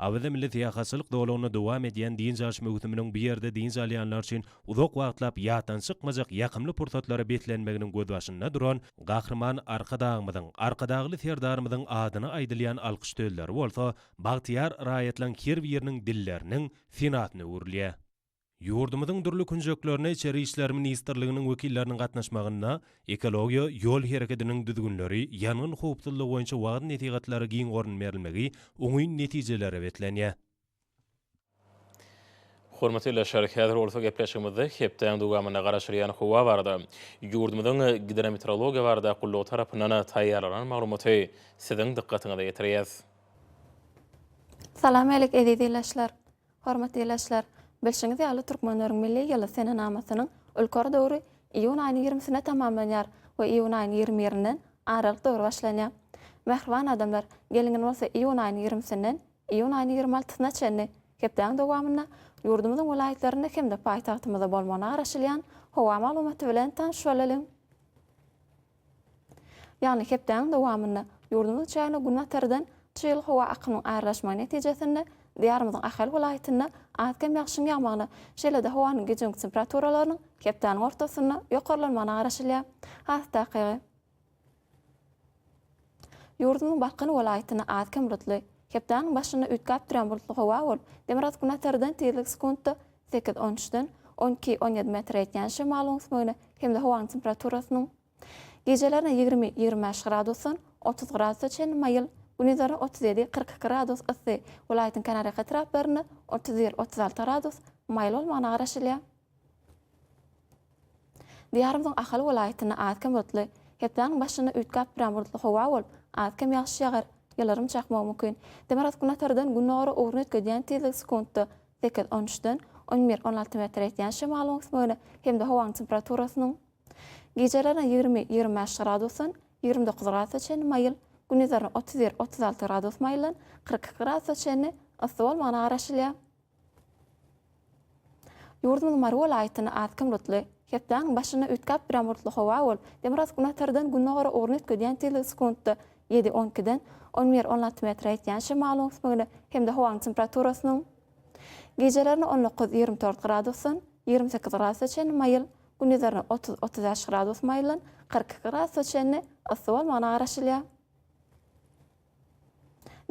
Awaza milli syýahatçylyk zolagynda dowam edýän dynç alyş möwsüminiň bu ýerde dynç alýanlar üçin uzak wagtlap ýatdan çykmajak ýakymly pursatlara beslenmeginiň gözbaşynda duran Gahryman Arkadagymyzyň, Arkadagly Serdarymyzyň adyna aýdylýan alkyş sözleri bolsa bagtyýar raýatlaryň her biriniň dilleriniň senasyna öwrülýär. Ýurdumyzyň dürli künjeklerine Içeri işler ministrliginiň wekilleriniň gatnaşmagynda ekologiýa, ýol hereketiniň düzgünleri, ýangyn howpsuzlygy boýunça wagyz-nesihatlara giň orun berilmegi oňyn netijelere beslenýär. Hormatly ildeşler, häzir bolsa gepleşigimizde hepdäň dowamynda garaşylýan howa barada ýurdumyzyň Gidrometeorologiýa baradaky gullugy tarapyndan taýýarlanan maglumaty siziň dykgatyňyza ýetirýäs. Salam älik eziz ildeşler! Hormatly ildeşler! Bilşiňiz ýaly, türkmenleriň milli ýyly senenamasynyň ülker döwri iýun aýynyň ýigrimisinde tamamlanýar we iýun aýynyň 20 birinden aralyk döwri başlanýar. Mähriban adamlar, geliň indi bolsa iýun aýynyň ýigrimisinden iýun aýynyň 20 altysyna çenli hepdäniň dowamynda ýurdumyzyň welaýatlarynda hem-de paýtagtymyzda bolmagyna garaşylýan howa maglumaty bilen tanyş bolalyň. Ýagny hepdäniň dowamynda ýurdumyzyň çägine günbatardan çygly howa akymynyň aralaşmagy netijesinde Diýarymyzyň Ahal welaýatynda az-kem ýagşyň ýagmagyna, şeýle-de howanyň gije-gündüz temperaturalarynyň hepdäniň ortasynda ýokarlanmagyna garaşylýar. Has takygy. Ýurdumyzyň Balkan welaýatynda az-kem bulutly, hepdäniň başynda üýtgäp durýan bulutly howa bolup, demirgazyk-günortadan tizligi sekuntda sekiz, on üçden 12, 17 metre ýetýän şemalyň öwüsmegine hem-de howanyň temperaturasynyň gijelerine 20, 25 gradusdan 30 gradusa çenli maýyl, gündizlerine 37, 42 gradus yssy, welaýatyň kenarýaka etraplarynda 31, 36 gradus maýyl bolmagyna garaşylýar. Diýarymyzyň Ahal welaýatynda az-kem bulutly, hepdäniň başynda üýtgäp durýan bulutly howa bolup, az-kem ýagyş ýagar, ýyldyrym çakmagy mümkin. Demirgazyk-günortadan gündogara ugruny üýtgedýän tizligi sekuntda sekiz, on üçden on bir, 16 metre ýetýän şemalyň öwüsmegine hem-de howanyň temperaturasynyň gijelerine 20, 25 gradusdan 29 gradusa çenli maýyl, gündizlerine 31, 36 gradus maýyldan 42 gradusa çenli yssy bolmagyna garaşylýar. Ýurdumyzyň Mary welaýatynda az-kem bulutly, hepdäniň başynda üýtgäp durýan bulutly howa bolup, demirgazyk-günortadan gündogara ugruny üýtgedýän tizligi sekuntda ýedi, on ikiden on bir, 16 metre ýetýän şemalyň öwüsmegine hem-de howanyň temperaturasynyň gijelerine 19, 24 gradusdan 28 gradusa çenli maýyl, gündizlerine 30, 35 gradus maýyldan 42 gradusa çenli yssy bolmagyna garaşylýar.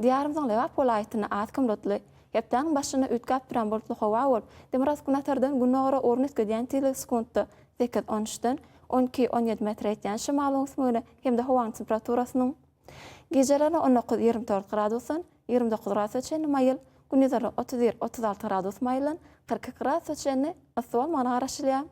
Diýarymyzyň Lebap welaýatynda az-kem bulutly, hepdäniň başynda üýtgäp durýan bulutly howa bolup, demirgazyk-günortadan gündogara ugruny üýtgedýän tizligi sekuntda sekiz, on üçden 12, 17 metre ýetýän şemalyň öwüsmegine hem-de howanyň temperaturasynyň gijelerine 19, 24 gradusdan 29 gradusa çenli maýyl, gündizlerine 31, 36 gradus maýyldan 42 gradusa çenli yssy bolmagyna garaşylýar.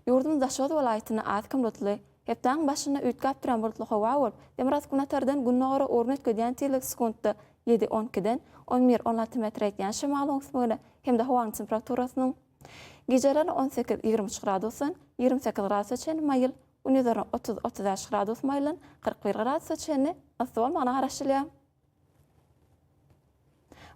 Ýurdumyz Daşoguz welaýatynda az-kem bulutly, hepdäniň başynda üýtgäp durýan bulutly howa bolup, demirgazyk-günortadan gündogara ugruny üýtgedýän tizligi sekuntda ýedi, on ikiden 11, 16 metre ýetýän şemalyň öwüsmegine hem-de howanyň temperaturasynyň gijelerine 18, 23 gradusdan 28 gradusa çenli maýyl, gündizlerine 30, 35 gradus maýyldan 41 gradusa çenli yssy bolmagyna garaşylýar.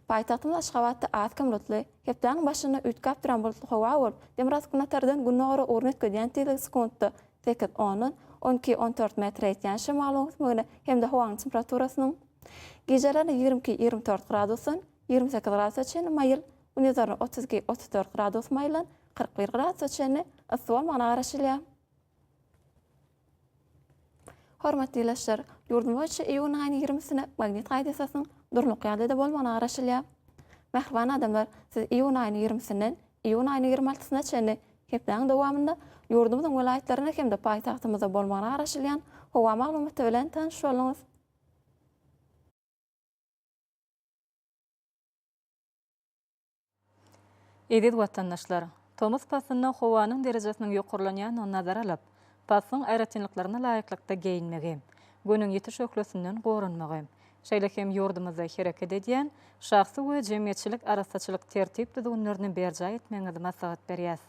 Paýtagtymyz Aşgabatda az-kem bulutly, hepdäniň başynda üýtgäp duran bulutly howa bolup, demirgazyk-günortadan gündogara ugruny üýtgedýän tizligi sekuntda sekiz, ondan 12, 14 metre ýetýän şemalyň öwüsmegine hem-de howanyň temperaturasynyň gijelerine 22, 24 gradusdan 28 gradusa çenli maýyl, gündizlerine 32, 34 gradus maýyldan 41 gradusa çenli yssy bolmagyna garaşylýar. Hormatly ildeşler, ýurdumyz boýunça iýun aýynyň ýigrimisine magnit hadysasynyň durnukly ýagdaýda bolmagyna garaşylýar. Mähriban adamlar, siz iýun aýynyň ýigrimisinden iýun aýynyň 26 altysyna çenli hepdäniň dowamynda ýurdumyzyň welaýatlarynda hem-de paýtagtymyzda bolmagyna garaşylýan howa maglumaty bilen tanyş bolduňyz. Eziz watandaşlar! Tomus paslynda howanyň derejesiniň ýokarlanýandygyny nazara alyp, paslyň aýratynlyklaryna laýyklykda geýinmegi, Günüň ýiti şöhlesinden goranmagy, şeýle hem ýurdumyzda hereket edýän şahsy we jemgyýetçilik arassaçylyk tertip-düzgünlerini berjaý etmegiňizi maslahat berýäs.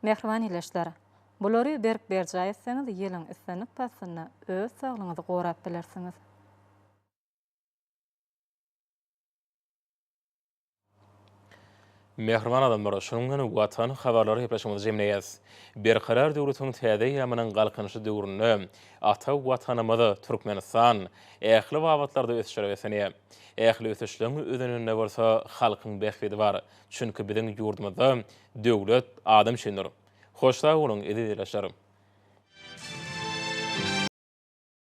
Mähriban ildeşler! Bulary berk berjaý etseňiz, ýylyň islendik paslynda öz saglygyňyzy gorap bilersiňiz. Mähriban adamlar, şunuň bilen Watan habarlary gepleşigimizi jemleýäs. Berkarar döwletiň täze eýýamynyň Galkynyşy döwründe ata Watanymyz Türkmenistan ähli babatlarda ösüşlere beslenýär. Ähli ösüşleň özeninde bolsa halkyň bähbidi bar. Çünki biziň ýurdumyzda döwlet adam üçindir. Hoş sag boluň, eziz ildeşler!